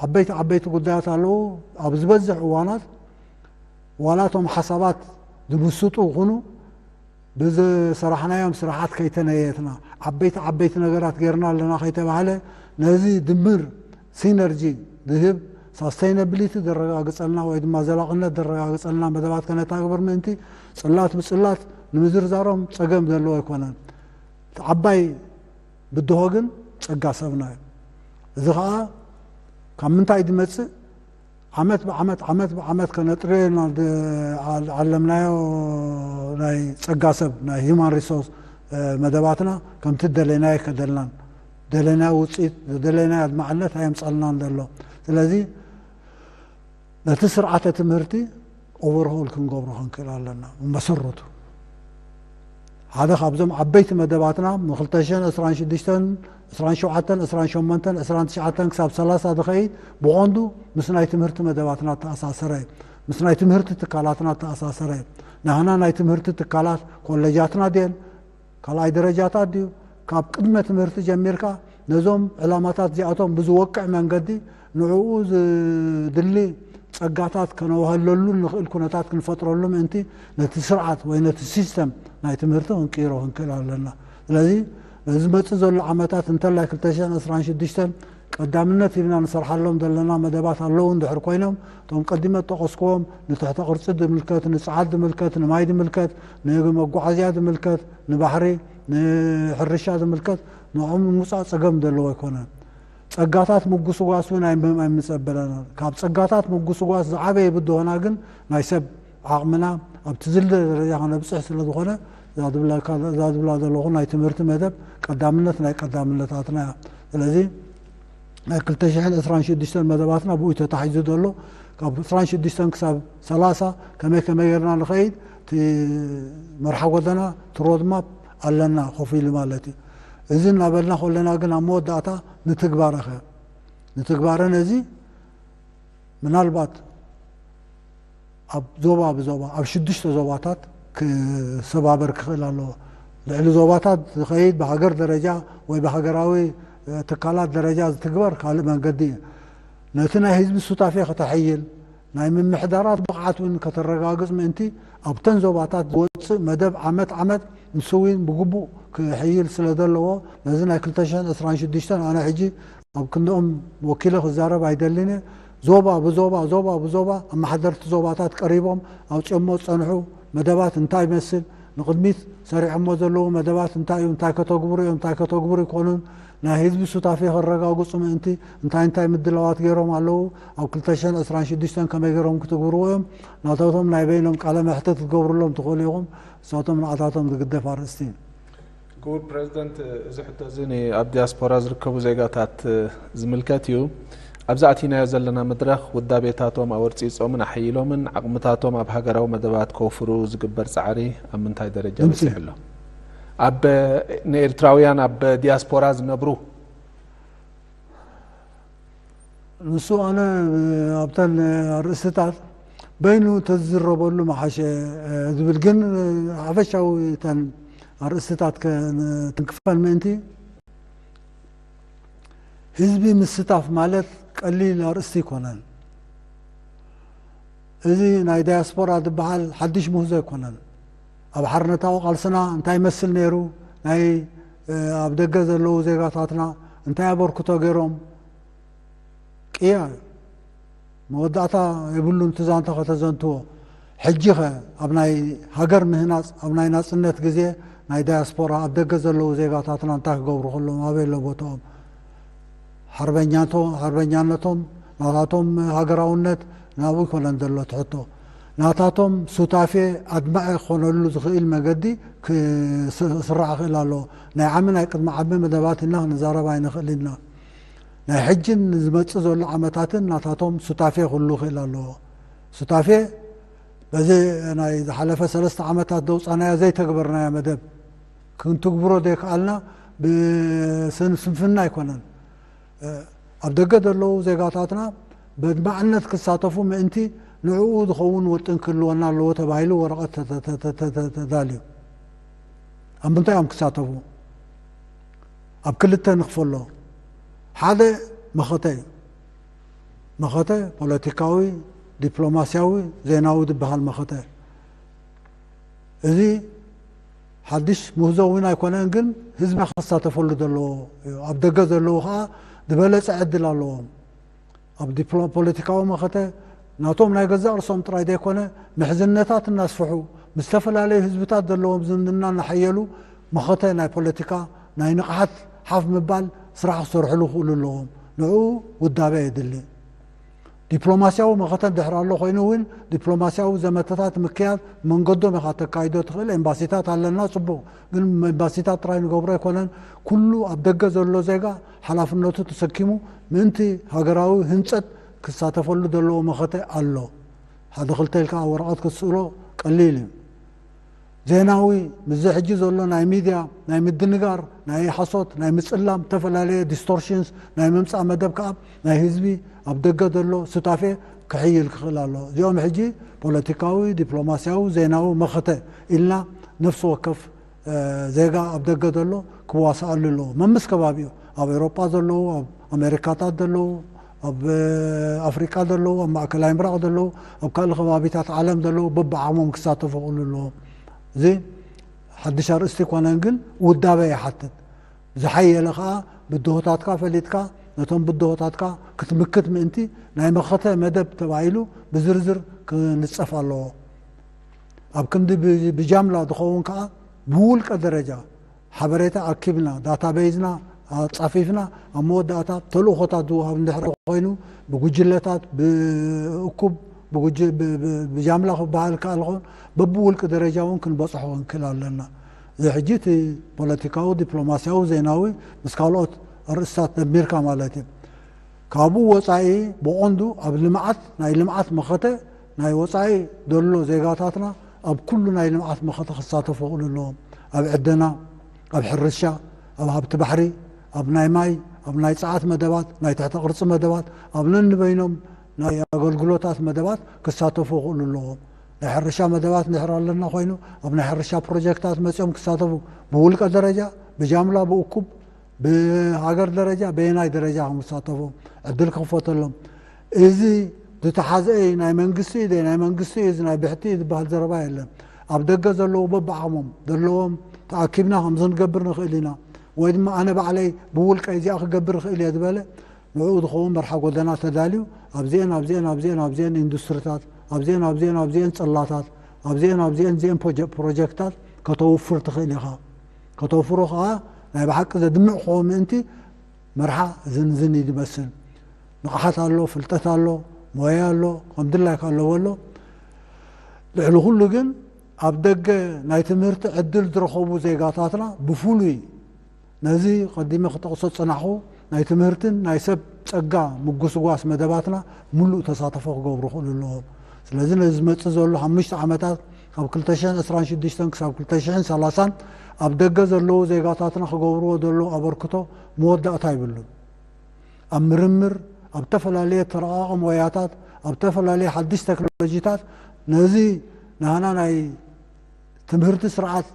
ዓበይቲ ዓበይቲ ጉዳያት ኣለዉ። ኣብ ዝበዝሕ እዋናት ዋላ እቶም ሓሳባት ዝምስጡ ይኹኑ ብዝሰራሕናዮም ስራሓት ከይተነየትና ዓበይቲ ዓበይቲ ነገራት ጌርና ኣለና ከይተባህለ ነዚ ድምር ሲነርጂ ዝህብ ሳስተይነብሊቲ ዘረጋግፀልና ወይ ድማ ዘላቕነት ዘረጋግፀልና መደባት ከነታግብር ምእንቲ ጽላት ብጽላት ንምዝርዛሮም ጸገም ዘለዎ ኣይኮነን። እቲ ዓባይ ብድሆ ግን ጸጋ ሰብና እዩ። እዚ ኸዓ ካብ ምንታይ ዝመጽእ ዓመት ብዓመት ዓመት ብዓመት ከነጥርዮ ኢና ዓለምናዮ ናይ ጸጋ ሰብ ናይ ሂማን ሪሶርስ መደባትና ከምቲ ደለናዮ ከደልናን ደለናዮ ውፅኢት ደለናዮ ኣድማዕነት ኣየምፀልናን ዘሎ። ስለዚ ነቲ ስርዓተ ትምህርቲ ኦቨርሆል ክንገብሮ ክንክእል ኣለና። መሰረቱ ሓደ ካብዞም ዓበይቲ መደባትና ን ክልተ ሽሕን ዕስራን ሽዱሽተን፣ ዕስራን ሸውዓተን፣ ዕስራን ሸሞንተን፣ ዕስራን ትሽዓተን ክሳብ ሰላሳ ዝኸይድ ብቐንዱ ምስ ናይ ትምህርቲ መደባትና እተኣሳሰረ እዩ። ምስ ናይ ትምህርቲ ትካላትና እተኣሳሰረ እዩ። ናህና ናይ ትምህርቲ ትካላት ኮለጃትና ድየን ካልኣይ ደረጃታት ድዩ? ካብ ቅድመ ትምህርቲ ጀሚርካ ነዞም ዕላማታት እዚኣቶም ብዝወቅዕ መንገዲ ንዕኡ ዝድሊ ጸጋታት ከነዋህለሉ ንኽእል ኩነታት ክንፈጥረሉ ምእንቲ ነቲ ስርዓት ወይ ነቲ ሲስተም ናይ ትምህርቲ ክንቅይሮ ክንክእል ኣለና። ስለዚ ነዚ መጽእ ዘሎ ዓመታት እንተላይ ክልተ ሽሕን ዕስራን ሽዱሽተን ቀዳምነት ሂብና ንሰርሓሎም ዘለና መደባት ኣለዉ እንድሕር ኮይኖም እቶም ቀዲመ ዝጠቐስክዎም ንትሕተ ቅርጺ ዝምልከት፣ ንጸዓት ዝምልከት፣ ንማይ ዝምልከት፣ ንመጓዓዝያ ዝምልከት፣ ንባሕሪ፣ ንሕርሻ ዝምልከት ንዕኦም ንምውጻእ ጸገም ዘለዎ ኣይኮነን። ጸጋታት ምጉስጓስ እውን ኣይም- ኣይምጸበለናን። ካብ ጸጋታት ምጉስጓስ ዝዓበየ ብድሆና ግን ናይ ሰብ ዓቕምና ኣብቲ ዝድለ ደረጃ ከነብጽሕ ስለ ዝኾነ እዛ ዝብለካ- እዛ ዝብላ ዘለኹ ናይ ትምህርቲ መደብ ቀዳምነት ናይ ቀዳምነታትና እያ። ስለዚ ናይ ክልተ ሽሕን ዕስራን ሽዱሽተን መደባትና ብኡ ተታሒዙ ዘሎ፣ ካብ ዕስራን ሽዱሽተን ክሳብ ሰላሳ ከመይ ከመይ ጌርና ንኸይድ፣ እቲ መርሓ ጎደና፣ እቲ ሮድማፕ ኣለና ኮፍ ኢሉ ማለት እዩ። እዚ እናበልና ከለና ግን ኣብ መወዳእታ ንትግባረኸ ንትግባረ ነዚ ምናልባት ኣብ ዞባ ብዞባ ኣብ ሽዱሽተ ዞባታት ክሰባበር ክኽእል ኣለዎ። ልዕሊ ዞባታት ዝኸይድ ብሃገር ደረጃ ወይ ብሃገራዊ ትካላት ደረጃ ዝትግበር ካልእ መንገዲ እዩ። ነቲ ናይ ህዝቢ ሱታፌ ከተሐይል፣ ናይ ምምሕዳራት ብቕዓት እውን ከተረጋግጽ ምእንቲ ኣብተን ዞባታት ዝወጽእ መደብ ዓመት ዓመት ንስዊን ብግቡእ ክሕይል ስለ ዘለዎ፣ ነዚ ናይ ክልተ ሽሕን ዕስራን ሽዱሽተን ኣነ ሕጂ ኣብ ክንድኦም ወኪለ ክዛረብ ኣይደልን እየ። ዞባ ብዞባ ዞባ ብዞባ ኣመሓደርቲ ዞባታት ቀሪቦም ኣውፅኦሞ ዝፀንሑ መደባት እንታይ ይመስል፣ ንቕድሚት ሰሪዖሞ ዘለዉ መደባት እንታይ እዩ፣ እንታይ ከተግብሩ እዮም፣ እንታይ ከተግብሩ ይኮኑን፣ ናይ ህዝቢ ሱታፌ ከረጋግፁ ምእንቲ እንታይ እንታይ ምድላዋት ገይሮም ኣለዉ፣ ኣብ ክልተ ሽሕን ዕስራን ሽዱሽተን ከመይ ገይሮም ክትግብርዎ እዮም፣ ናታቶም ናይ በይኖም ቃለ መሕተት ክትገብሩሎም ትኽእሉ ኢኹም። ንሳቶም ንዓታቶም ዝግደፍ ኣርእስቲ እዩ። ክቡር ፕረዚደንት፣ እዚ ሕቶ እዚ ን ኣብ ዲያስፖራ ዝርከቡ ዜጋታት ዝምልከት እዩ። ኣብዚ ኣቲናዮ ዘለና መድረኽ ውዳቤታቶም ኣወርጺጾምን ኣሐይሎምን ዓቕምታቶም ኣብ ሃገራዊ መደባት ከውፍሩ ዝግበር ጻዕሪ ኣብ ምንታይ ደረጃ ድምጺ። በጺሑ ኣሎ? ኣብ ንኤርትራውያን ኣብ ዲያስፖራ ዝነብሩ ንሱ ኣነ ኣብተን ኣርእስትታት በይኑ ተዝዝረበሉ መሓሸ ዝብል ግን ሓፈሻዊ እተን ኣርእስትታት ከ- ትንክፈን ምእንቲ ህዝቢ ምስታፍ ማለት ቀሊል ኣርእስቲ ኣይኮነን። እዚ ናይ ዳያስፖራ ዝበሃል ሓድሽ ምህዞ ኣይኮነን። ኣብ ሓርነታዊ ቃልስና እንታይ ይመስል ነይሩ፣ ናይ ኣብ ደገ ዘለዉ ዜጋታትና እንታይ ኣበርክቶ ገይሮም፣ ቅያ እዩ። መወዳእታ የብሉን እቲ ዛንታ ከተዘንትዎ። ሕጂኸ ኣብ ናይ ሃገር ምህናፅ ኣብ ናይ ናፅነት ግዜ ናይ ዳያስፖራ ኣብ ደገ ዘለዉ ዜጋታትና እንታይ ክገብሩ ከለዎም ኣበይ ኣሎ ቦታኦም? ሓርበኛቶ- ሓርበኛነቶም ናታቶም ሃገራውነት ናብኡ ይኮነን ዘሎ ትሕቶ ናታቶም ሱታፌ ኣድማዒ ክኾነሉ ዝኽእል መገዲ ክስራዕ ክእል ኣለዎ። ናይ ዓሚ ናይ ቅድሚ ዓሚ መደባት ኢልና ክንዛረብ ኣይንኽእል ኢና። ናይ ሕጅን ዝመጽእ ዘሎ ዓመታትን ናታቶም ሱታፌ ክህሉ ክእል ኣለዎ። ሱታፌ በዚ ናይ ዝሓለፈ ሰለስተ ዓመታት ደውፃናዮ ዘይተግበርናዮ መደብ ክንትግብሮ ዘይከኣልና ብስንፍና ኣይኮነን። ኣብ ደገ ዘለዉ ዜጋታትና በድማዕነት ክሳተፉ ምእንቲ ንዕኡ ዝኸውን ወጥን ክህልወና ኣለዎ ተባሂሉ ወረቐት ተዳልዩ። ኣብ ምንታይ እዮም ክሳተፉ? ኣብ ክልተ ንኽፈሎ። ሓደ መኸተ እዩ። መኸተ ፖለቲካዊ፣ ዲፕሎማስያዊ፣ ዜናዊ ዝበሃል መኸተ። እዚ ሓድሽ ምህዞ እውን ኣይኮነን፣ ግን ህዝቢ ክሳተፈሉ ዘለዎ እዩ። ኣብ ደገ ዘለዉ ከዓ ዝበለፀ ዕድል ኣለዎም። ኣብ ፖለቲካዊ መኸተ ናቶም ናይ ገዛእ ርእሶም ጥራይ ዘይኮነ ምሕዝነታት እናስፍሑ ምስ ዝተፈላለዩ ህዝብታት ዘለዎም ዝምድና እናሓየሉ መኸተ ናይ ፖለቲካ ናይ ንቕሓት ሓፍ ምባል ስራሕ ክሰርሕሉ ክእሉ ኣለዎም። ንዕኡ ውዳበ የድሊ። ዲፕሎማስያዊ መኸተ እንድሕር ኣሎ ኮይኑ እውን ዲፕሎማስያዊ ዘመተታት ምክያድ መንገዶም ኢኻ ተካይዶ ትኽእል። ኤምባሲታት ኣለና፣ ፅቡቕ። ግን ኤምባሲታት ጥራይ ንገብሮ ኣይኮነን። ኩሉ ኣብ ደገ ዘሎ ዜጋ ሓላፍነቱ ተሰኪሙ ምእንቲ ሃገራዊ ህንፀት ክሳተፈሉ ዘለዎ መኸተ ኣሎ። ሓደ ክልተ ኢልካ ወረቐት ክትስእሎ ቀሊል እዩ። ዜናዊ ምስዚ ሕጂ ዘሎ ናይ ሚድያ ናይ ምድንጋር ናይ ሓሶት ናይ ምፅላም ዝተፈላለየ ዲስቶርሽንስ ናይ ምምፃእ መደብ ከዓ ናይ ህዝቢ ኣብ ደገ ዘሎ ሱታፌ ክሕይል ክኽእል ኣሎ። እዚኦም ሕጂ ፖለቲካዊ፣ ዲፕሎማስያዊ፣ ዜናዊ መኸተ ኢልና ነፍሲ ወከፍ ዜጋ ኣብ ደገ ዘሎ ክዋሳኣሉ ኣለዎ። መምስ ከባቢኡ ኣብ ኤውሮጳ ዘለዉ፣ ኣብ ኣሜሪካታት ዘለዉ፣ ኣብ ኣፍሪቃ ዘለዉ፣ ኣብ ማእከላይ ምብራቕ ዘለዉ፣ ኣብ ካልእ ከባቢታት ዓለም ዘለዉ በብዓቕሞም ክሳተፉ ክእሉ ኣለዎም። እዚ ሓድሽ ኣርእስቲ ኣይኮነን፣ ግን ውዳበ ይሓትት። ዝሓየለ ከዓ ብድሆታትካ ፈሊጥካ ነቶም ብድሆታትካ ክትምክት ምእንቲ ናይ መኸተ መደብ ተባሂሉ ብዝርዝር ክንፀፍ ኣለዎ። ኣብ ክንዲ ብጃምላ ዝኸውን ከዓ ብውልቀ ደረጃ ሓበሬታ ኣኪብና ዳታቤዝና ኣፃፊፍና ኣብ መወዳእታ ተልእኾታት ዝወሃብ እንድሕር ኮይኑ ብጉጅለታት ብእኩብ ብጃምላ ክበሃል ከኣል ኾን በብውልቂ ደረጃ እውን ክንበፅሖ ክንክእል ኣለና። እዚ ሕጂ እቲ ፖለቲካዊ ዲፕሎማስያዊ ዜናዊ ምስ ካልኦት ኣርእስታት ደሚርካ ማለት እዩ። ካብኡ ወፃኢ ብቐንዱ ኣብ ልምዓት፣ ናይ ልምዓት መኸተ ናይ ወፃኢ ዘሎ ዜጋታትና ኣብ ኩሉ ናይ ልምዓት መኸተ ክሳተፉ ክእሉ ኣለዎም። ኣብ ዕደና፣ ኣብ ሕርሻ፣ ኣብ ሃብቲ ባሕሪ፣ ኣብ ናይ ማይ፣ ኣብ ናይ ፀዓት መደባት፣ ናይ ትሕተ ቅርፂ መደባት፣ ኣብ ነንበይኖም ናይ ኣገልግሎታት መደባት ክሳተፉ ክእሉ ኣለዎም። ናይ ሕርሻ መደባት ንሕር ኣለና ኮይኑ ኣብ ናይ ሕርሻ ፕሮጀክታት መፂኦም ክሳተፉ፣ ብውልቀ ደረጃ፣ ብጃምላ፣ ብእኩብ፣ ብሃገር ደረጃ በየናይ ደረጃ ከም ዝሳተፉ ዕድል ክኽፈተሎም። እዚ ዝተሓዘ ናይ መንግስቲ እዩ፣ ናይ መንግስቲ እዩ፣ እዚ ናይ ብሕቲ እዩ ዝበሃል ዘረባ የለን። ኣብ ደገ ዘለዉ በብዓቕሞም ዘለዎም ተኣኪብና ከምዚ ክንገብር ንኽእል ኢና፣ ወይ ድማ ኣነ ባዕለይ ብውልቀይ እዚኣ ክገብር ይኽእል እየ ዝበለ ንዕኡ ዝኸውን መርሓ ጎደና ተዳልዩ ኣብዚአን ኣብዚአን ኣብዚአን ኣብዚአን ኢንዱስትሪታት ኣብዚአን ኣብዚአን ኣብዚአን ፅላታት ኣብዚአን ኣብዚአን እዚአን ፕሮጀክትታት ከተውፍር ትኽእል ኢኻ። ከተውፍሮ ከዓ ናይ ብሓቂ ዘድምዕ ክኸውን ምእንቲ መርሓ ዝንዝን እዩ ዝመስል። ንቕሓት ኣሎ፣ ፍልጠት ኣሎ፣ ሞያ ኣሎ፣ ከም ድላይካ ኣለዎ ኣሎ። ልዕሊ ኩሉ ግን ኣብ ደገ ናይ ትምህርቲ ዕድል ዝረኸቡ ዜጋታትና ብፍሉይ ነዚ ቀዲመ ክጠቕሶ ዝጸናሕኹ ናይ ትምህርትን ናይ ሰብ ጸጋ ምጉስጓስ መደባትና ምሉእ ተሳትፎ ክገብሩ ክእሉ ኣለዎም። ስለዚ ነዚ ዝመጽእ ዘሎ ሓሙሽተ ዓመታት ካብ ክልተ ሽሕን ዕስራን ሽዱሽተን ክሳብ ክልተ ሽሕን ሰላሳን ኣብ ደገ ዘለዉ ዜጋታትና ክገብርዎ ዘለዉ ኣበርክቶ መወዳእታ ይብሉን። ኣብ ምርምር፣ ኣብ ተፈላለየ ተረቓቒ ሞያታት፣ ኣብ ተፈላለየ ሓድሽ ቴክኖሎጂታት ነዚ ናህና ናይ ትምህርቲ ስርዓት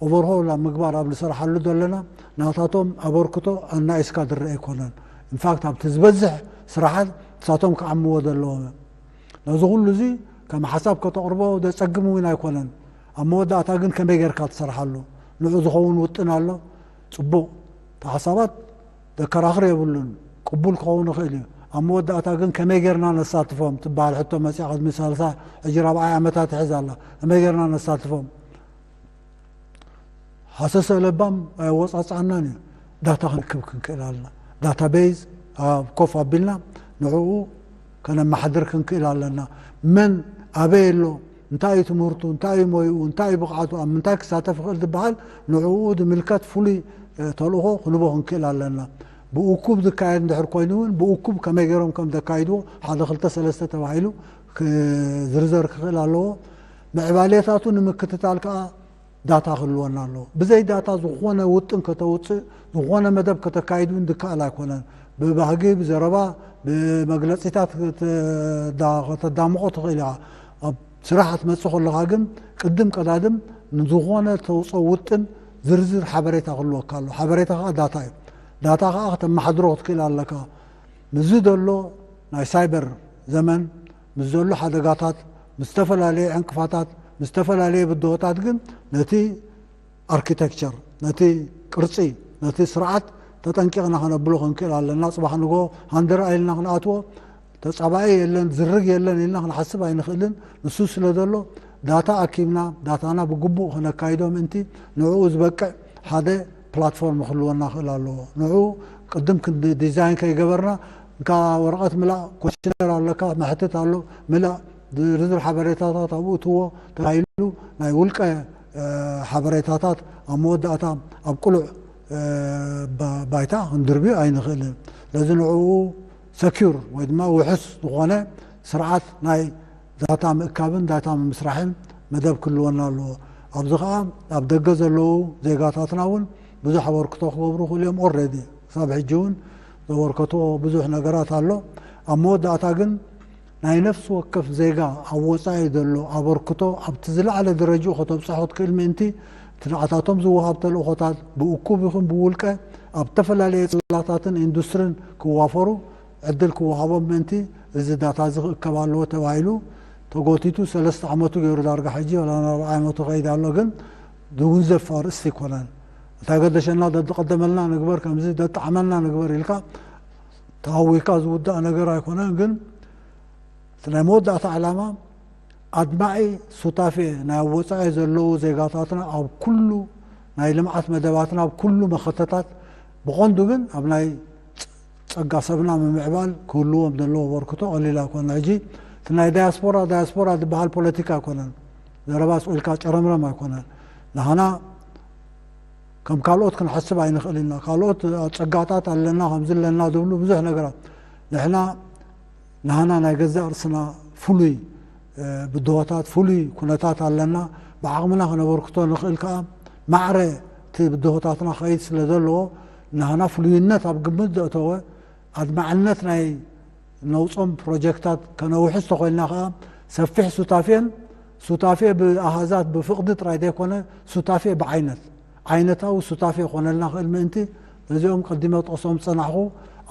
ኦቨርሆል ኣብ ምግባር ኣብ ንሰርሓሉ ዘለና ናታቶም ኣበርክቶ ኣናኢስካ ዝረአ ኣይኮነን። ኢንፋክት ኣብቲ ዝበዝሕ ስራሓት ንሳቶም ክዓምዎ ዘለዎም እዮም። ነዚ ኩሉ እዚ ከም ሓሳብ ከተቕርቦ ዘጸግም እውን ኣይኮነን። ኣብ መወዳእታ ግን ከመይ ጌርካ ትሰርሓሉ ንዑ ዝኸውን ውጥን ኣሎ። ጽቡቕ፣ እቲ ሓሳባት ዘከራኽር የብሉን፣ ቅቡል ክኸውን ይኽእል እዩ። ኣብ መወዳእታ ግን ከመይ ጌርና ነሳትፎም ትበሃል ሕቶ መጺኣ ቅድሚ ሰላሳ፣ ሕጂ ራብዓይ ዓመታት ትሕዝ ኣላ። ከመይ ጌርና ነሳትፎም? ሃሰሰ ለባም ኣየወጻጽኣናን እዩ። ዳታ ክንክብ ክንክእል ኣለና። ዳታቤዝ ኣብ ኮፍ ኣቢልና ንዕኡ ከነመሓድር ክንክእል ኣለና። መን ኣበይ ኣሎ፣ እንታይ እዩ ትምህርቱ፣ እንታይ እዩ ሞይኡ፣ እንታይ እዩ ብቕዓቱ፣ ኣብ ምንታይ ክሳተፍ ይኽእል ዝበሃል ንዕኡ ዝምልከት ፍሉይ፣ እ፣ ተልእኾ ክንቦ ክንክእል ኣለና። ብእኩብ ዝካየድ እንድሕር ኮይኑ እውን ብእኩብ ከመይ ገይሮም ከም ዘካይድዎ ሓደ ክልተ ሰለስተ ተባሂሉ ክዝርዘር ክኽእል ኣለዎ። ምዕባሌታቱ ንምክትታል ከኣ ዳታ ክህልወና ኣለዎ። ብዘይ ዳታ ዝኾነ ውጥን ከተውፅእ፣ ዝኾነ መደብ ከተካይድ እውን ዝከኣል ኣይኮነን። ብባህጊ፣ ብዘረባ፣ ብመግለፂታት ክተ-፣ ዳ-፣ ከተዳምቖ ትኽእል ኢኻ። ኣብ ስራሕ ክትመፅእ ከለኻ ግን ቅድም ቀዳድም ንዝኾነ ተውፅኦ ውጥን ዝርዝር ሓበሬታ ክህልወካ ኣሎ። ሓበሬታ ከዓ ዳታ እዩ። ዳታ ከዓ ከተመሓድሮ ክትክእል ኣለካ። ምስዚ ዘሎ ናይ ሳይበር ዘመን፣ ምስ ዘሎ ሓደጋታት፣ ምስ ዝተፈላለየ ዕንቅፋታት፣ ምስ ዝተፈላለየ ብድሆታት ግን ነቲ ኣርኪቴክቸር፣ ነቲ ቅርጺ፣ ነቲ ስርዓት ተጠንቂቕና ከነብሎ ክንክእል ኣለና። ጽባሕ ንግሆ ሃንደር ኢልና ክንኣትዎ፣ ተጻባኢ የለን፣ ዝርግ የለን ኢልና ክንሓስብ ኣይንኽእልን። ንሱ ስለ ዘሎ ዳታ ኣኪብና፣ ዳታና ብግቡእ ከነካይዶ ምእንቲ ንዕኡ ዝበቅዕ ሓደ ፕላትፎርም ክህልወና ክእል ኣለዎ። ንዕኡ ቅድም ክንዲ ዲዛይን ከይገበርና፣ እንካ ወረቐት ምላእ፣ ኮሽነር ኣለካ፣ መሕትት ኣሎ፣ ምላእ፣ ዝርዝር ሓበሬታታት ኣብኡ እትዎ ተባሂሉ ናይ ውልቀ፣ እ፣ ሓበሬታታት ኣብ መወዳእታ ኣብ ቅሉዕ፣ እ፣ ባ-፣ ባይታ ክንድርብዮ ኣይንኽእልን። ስለዚ ንዕኡ ሰኪር ወይ ድማ ውሑስ ዝኾነ ስርዓት ናይ ዳታ ምእካብን ዳታ ምምስራሕን መደብ ክህልወና ኣለዎ። ኣብዚ ኸኣ ኣብ ደገ ዘለዉ ዜጋታትና እውን ብዙሕ ኣበርክቶ ክገብሩ ክእሉ እዮም። ኦልሬዲ ክሳብ ሕጂ እውን ዘበርከትዎ ብዙሕ ነገራት ኣሎ። ኣብ መወዳእታ ግን ናይ ነፍሲ ወከፍ ዜጋ ኣብ ወጻኢ ዘሎ ኣበርክቶ ኣብቲ ዝለዓለ ደረጅኡ ከተብጽሖ ትክእል ምእንቲ እቲ ንዓታቶም ዝወሃብ ተልእኾታት ብእኩብ ይኹን ብውልቀ ኣብ ዝተፈላለየ ጽላታትን ኢንዱስትሪን ክዋፈሩ ዕድል ክወሃቦም ምእንቲ እዚ ዳታ እዚ ክእከብ ኣለዎ ተባሂሉ ተጎቲቱ ሰለስተ ዓመቱ ገይሩ ዳርጋ ሕጂ ዋላ ኣርባዓ ዓመቱ ከይድ ኣሎ። ግን ዝውንዘፍ ኣርእስቲ ኣይኮነን። እንታይ ገደሸና፣ ደድቀደመልና ንግበር፣ ከምዚ ደጣዕመና ንግበር ኢልካ ተሃዊካ ዝውዳእ ነገር ኣይኮነን። ግን እቲ ናይ መወዳእታ ዕላማ ኣድማዒ ሱታፌ ናይ ኣብ ወጻኢ ዘለዉ ዜጋታትና ኣብ ኩሉ ናይ ልምዓት መደባትና ኣብ ኩሉ መኸተታት ብቐንዱ ግን ኣብ ናይ ጸጋ ሰብና ምምዕባል ክህልዎም ዘለዎ ኣበርክቶ ቀሊል ኣይኮነ። ሕጂ እቲ ናይ ዳያስፖራ፣ ዳያስፖራ ዝበሃል ፖለቲካ ኣይኮነን። ዘረባ ስቕ ኢልካ ጨረምረም ኣይኮነን። ንሕና ከም ካልኦት ክንሓስብ ኣይንኽእል ኢና። ካልኦት ጸጋታት ኣለና፣ ከምዚ ኣለና ዝብሉ ብዙሕ ነገራት። ንሕና ናህና ናይ ገዛእ ርእስና ፍሉይ ብድሆታት፣ ፍሉይ ኩነታት ኣለና። ብዓቕምና ክነበርክቶ ንኽእል ከኣ ማዕረ እቲ ብድሆታትና ክኸይድ ስለ ዘለዎ ናህና ፍሉይነት ኣብ ግምት ዘእተወ ኣድማዕነት ናይ ነውጾም ፕሮጀክታት ከነውሕስ ተኾይልና ከኣ ሰፊሕ ሱታፌን ሱታፌ ብኣሃዛት ብፍቕዲ ጥራይ ዘይኮነ ሱታፌ ብዓይነት ዓይነታዊ ሱታፌ ይኾነልና ክእል ምእንቲ ነዚኦም ቀዲመ ጥቕሶም ዝጸናሕኹ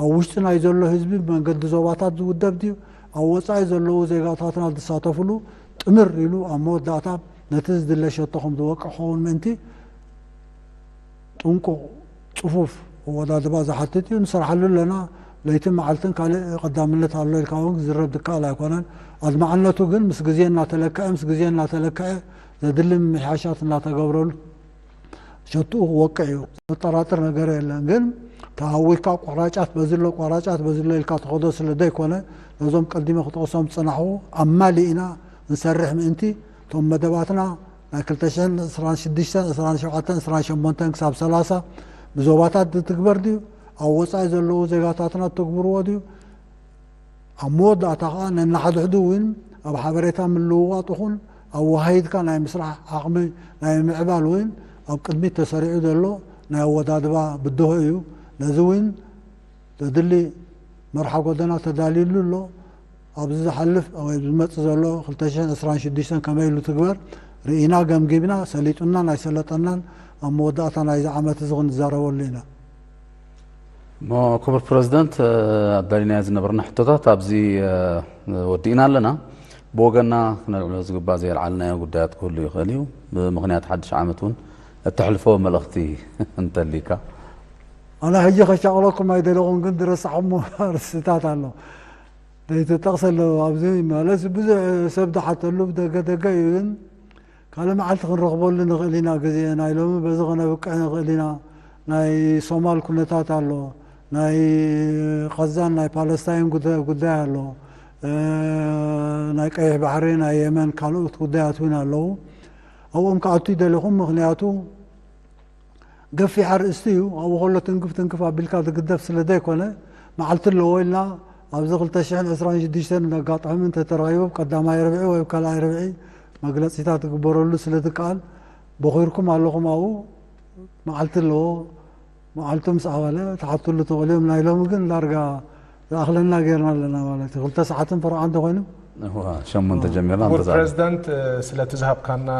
ኣብ ውሽጢ ናይ ዘሎ ህዝቢ ብመንገዲ ዞባታት ዝውደብ ድዩ ኣብ ወጻኢ ዘለዉ ዜጋታትና ዝሳተፍሉ ጥምር ኢሉ ኣብ መወዳእታ ነቲ ዝድለ ሸቶ ከም ዝወቅዕ ክኸውን ምእንቲ ጥንቁቕ፣ ጽፉፍ ኣወዳድባ ዝሓትት እዩ። ንሰርሓሉ ኣለና። ለይትን መዓልትን ካልእ ቀዳምነት ኣሎ ኢልካ እውን ክዝረብ ዝከኣል ኣይኮነን። ኣድማዕነቱ ግን ምስ ግዜ እናተለክዐ ምስ ግዜ እናተለክዐ ዘድሊ ምምሕያሻት እናተገብረሉ ሸትኡ ክወቅዕ እዩ። ዘጠራጥር ነገር የለን። ግን ተሃዊካ ቋራጫት በዝሎ ቋራጫት በዝሎ ኢልካ ትኸዶ ስለ ዘይኮነ ነዞም ቀዲመ ክጠቕሶም ዝጸናሕኹ ኣማሊእና ንሰርሕ ምእንቲ እቶም መደባትና ናይ ክልተ ሽሕን ዕስራን ሽዱሽተን፣ ዕስራን ሸውዓተን፣ ዕስራን ሸሞንተን ክሳብ ሰላሳ ብዞባታት ዝትግበር ድዩ? ኣብ ወጻኢ ዘለዉ ዜጋታትና እተግብርዎ ድዩ? ኣብ መወዳእታ ከኣ ነናሓድሕዱ እውን ኣብ ሓበሬታ ምልውዋጥ ይኹን ኣወሃሂድካ ናይ ምስራሕ ዓቕሚ ናይ ምዕባል እውን ኣብ ቅድሚት ተሰሪዑ ዘሎ ናይ ኣወዳድባ ብድሆ እዩ። ነዚ እውን ዘድሊ መርሓ ጎደና ተዳልዩሉ ኣሎ። ኣብዚ ዝሓልፍ ወይ ዝመጽእ ዘሎ ክልተ ሽሕን ዕስራን ሽዱሽተን ከመይ ኢሉ ትግበር ርኢና ገምጊምና ሰሊጡናን ኣይሰለጠናን ኣብ መወዳእታ ናይዚ ዓመት እዚ ክንዛረበሉ ኢና። እሞ ክቡር ፕረዚደንት ኣዳሊናዮ ዝነበርና ሕቶታት ኣብዚ ወዲእና ኣለና። ብወገንና ክነልዕሎ ዝግባእ ዘየልዓልናዮ ጉዳያት ክህሉ ይኽእል እዩ። ብምኽንያት ሓድሽ ዓመት እውን እተሕልፎ መልእኽቲ እንተሊካ። ኣነ ሕጂ ከሻቕለኩም ኣይደለኹን ግን ዝረሳዕኹሞ ኣርእስትታት ኣሎ ዘይተጠቕሰ ኣለዉ ኣብዚ ማለት ብዙሕ ሰብ ዝሓተሉ ደገ ደገ እዩ ግን ካልእ መዓልቲ ክንረኽበሉ ንኽእል ኢና ግዜ ናይ ሎሚ በዚ ከነብቅዕ ንኽእል ኢና ናይ ሶማል ኩነታት ኣሎ ናይ ቐዛን ናይ ፓለስታይን ጉዳይ ኣሎ ናይ ቀይሕ ባሕሪ ናይ የመን ካልኦት ጉዳያት እውን ኣለዉ ኣብኦም ክኣቱ ይደለኹም ምኽንያቱ ገፊሕ ኣርእስቲ እዩ ኣብኡ ከሎ ትንክፍ ትንክፍ ኣቢልካ ዝግደፍ ስለ ዘይኮነ መዓልቲ ኣለዎ ኢልና ኣብዚ ክልተ ሽሕን ዕስራን ሽዱሽተን ኣጋጣሚ እንተተረኺቡ ቀዳማይ ርብዒ ወይ ካልኣይ ርብዒ መግለፂታት ክግበረሉ ስለ ዝከኣል ቦኺርኩም ኣለኹም ኣብኡ መዓልቲ ኣለዎ መዓልቱ ምስ ኣባለ ትሓትሉ ትኽእሉ እዮም ናይ ሎሚ ግን ዳርጋ ዝኣኽለና ጌርና ኣለና ማለት እዩ ክልተ ሰዓትን ፈረቓ እንተኾይኑ ሸሞንተ ጀሚርና ክቡር ፕሬዚዳንት ስለቲ ዝሃብካና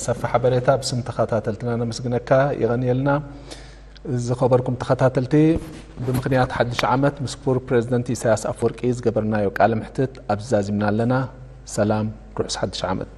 ሰፊ ሓበሬታ ብስም ተኸታተልትና ነመስግነካ የቐንየልና ዝኸበርኩም ተኸታተልቲ ብምኽንያት ሓድሽ ዓመት ምስ ክቡር ፕሬዚደንት ኢሳያስ ኣፈወርቂ ዝገበርናዮ ቃለ ምሕትት ኣብዚ ዛዚምና ኣለና ሰላም ርሑስ ሓድሽ ዓመት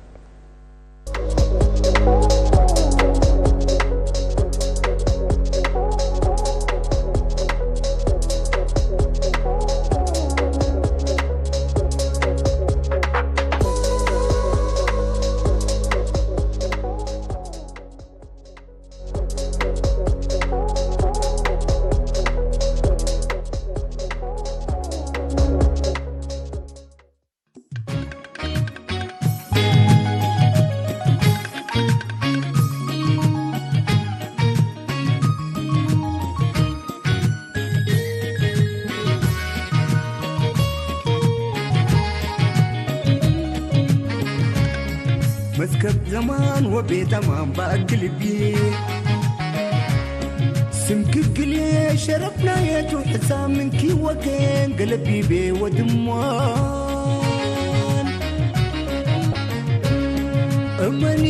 መስከብ ዘማን ወቤት ኣማን ባእክ ልቢ ስምክግል ሸረፍናየቱ ሕሳምንኪ ወገን ገለቢቤ ወድሟን እመኒ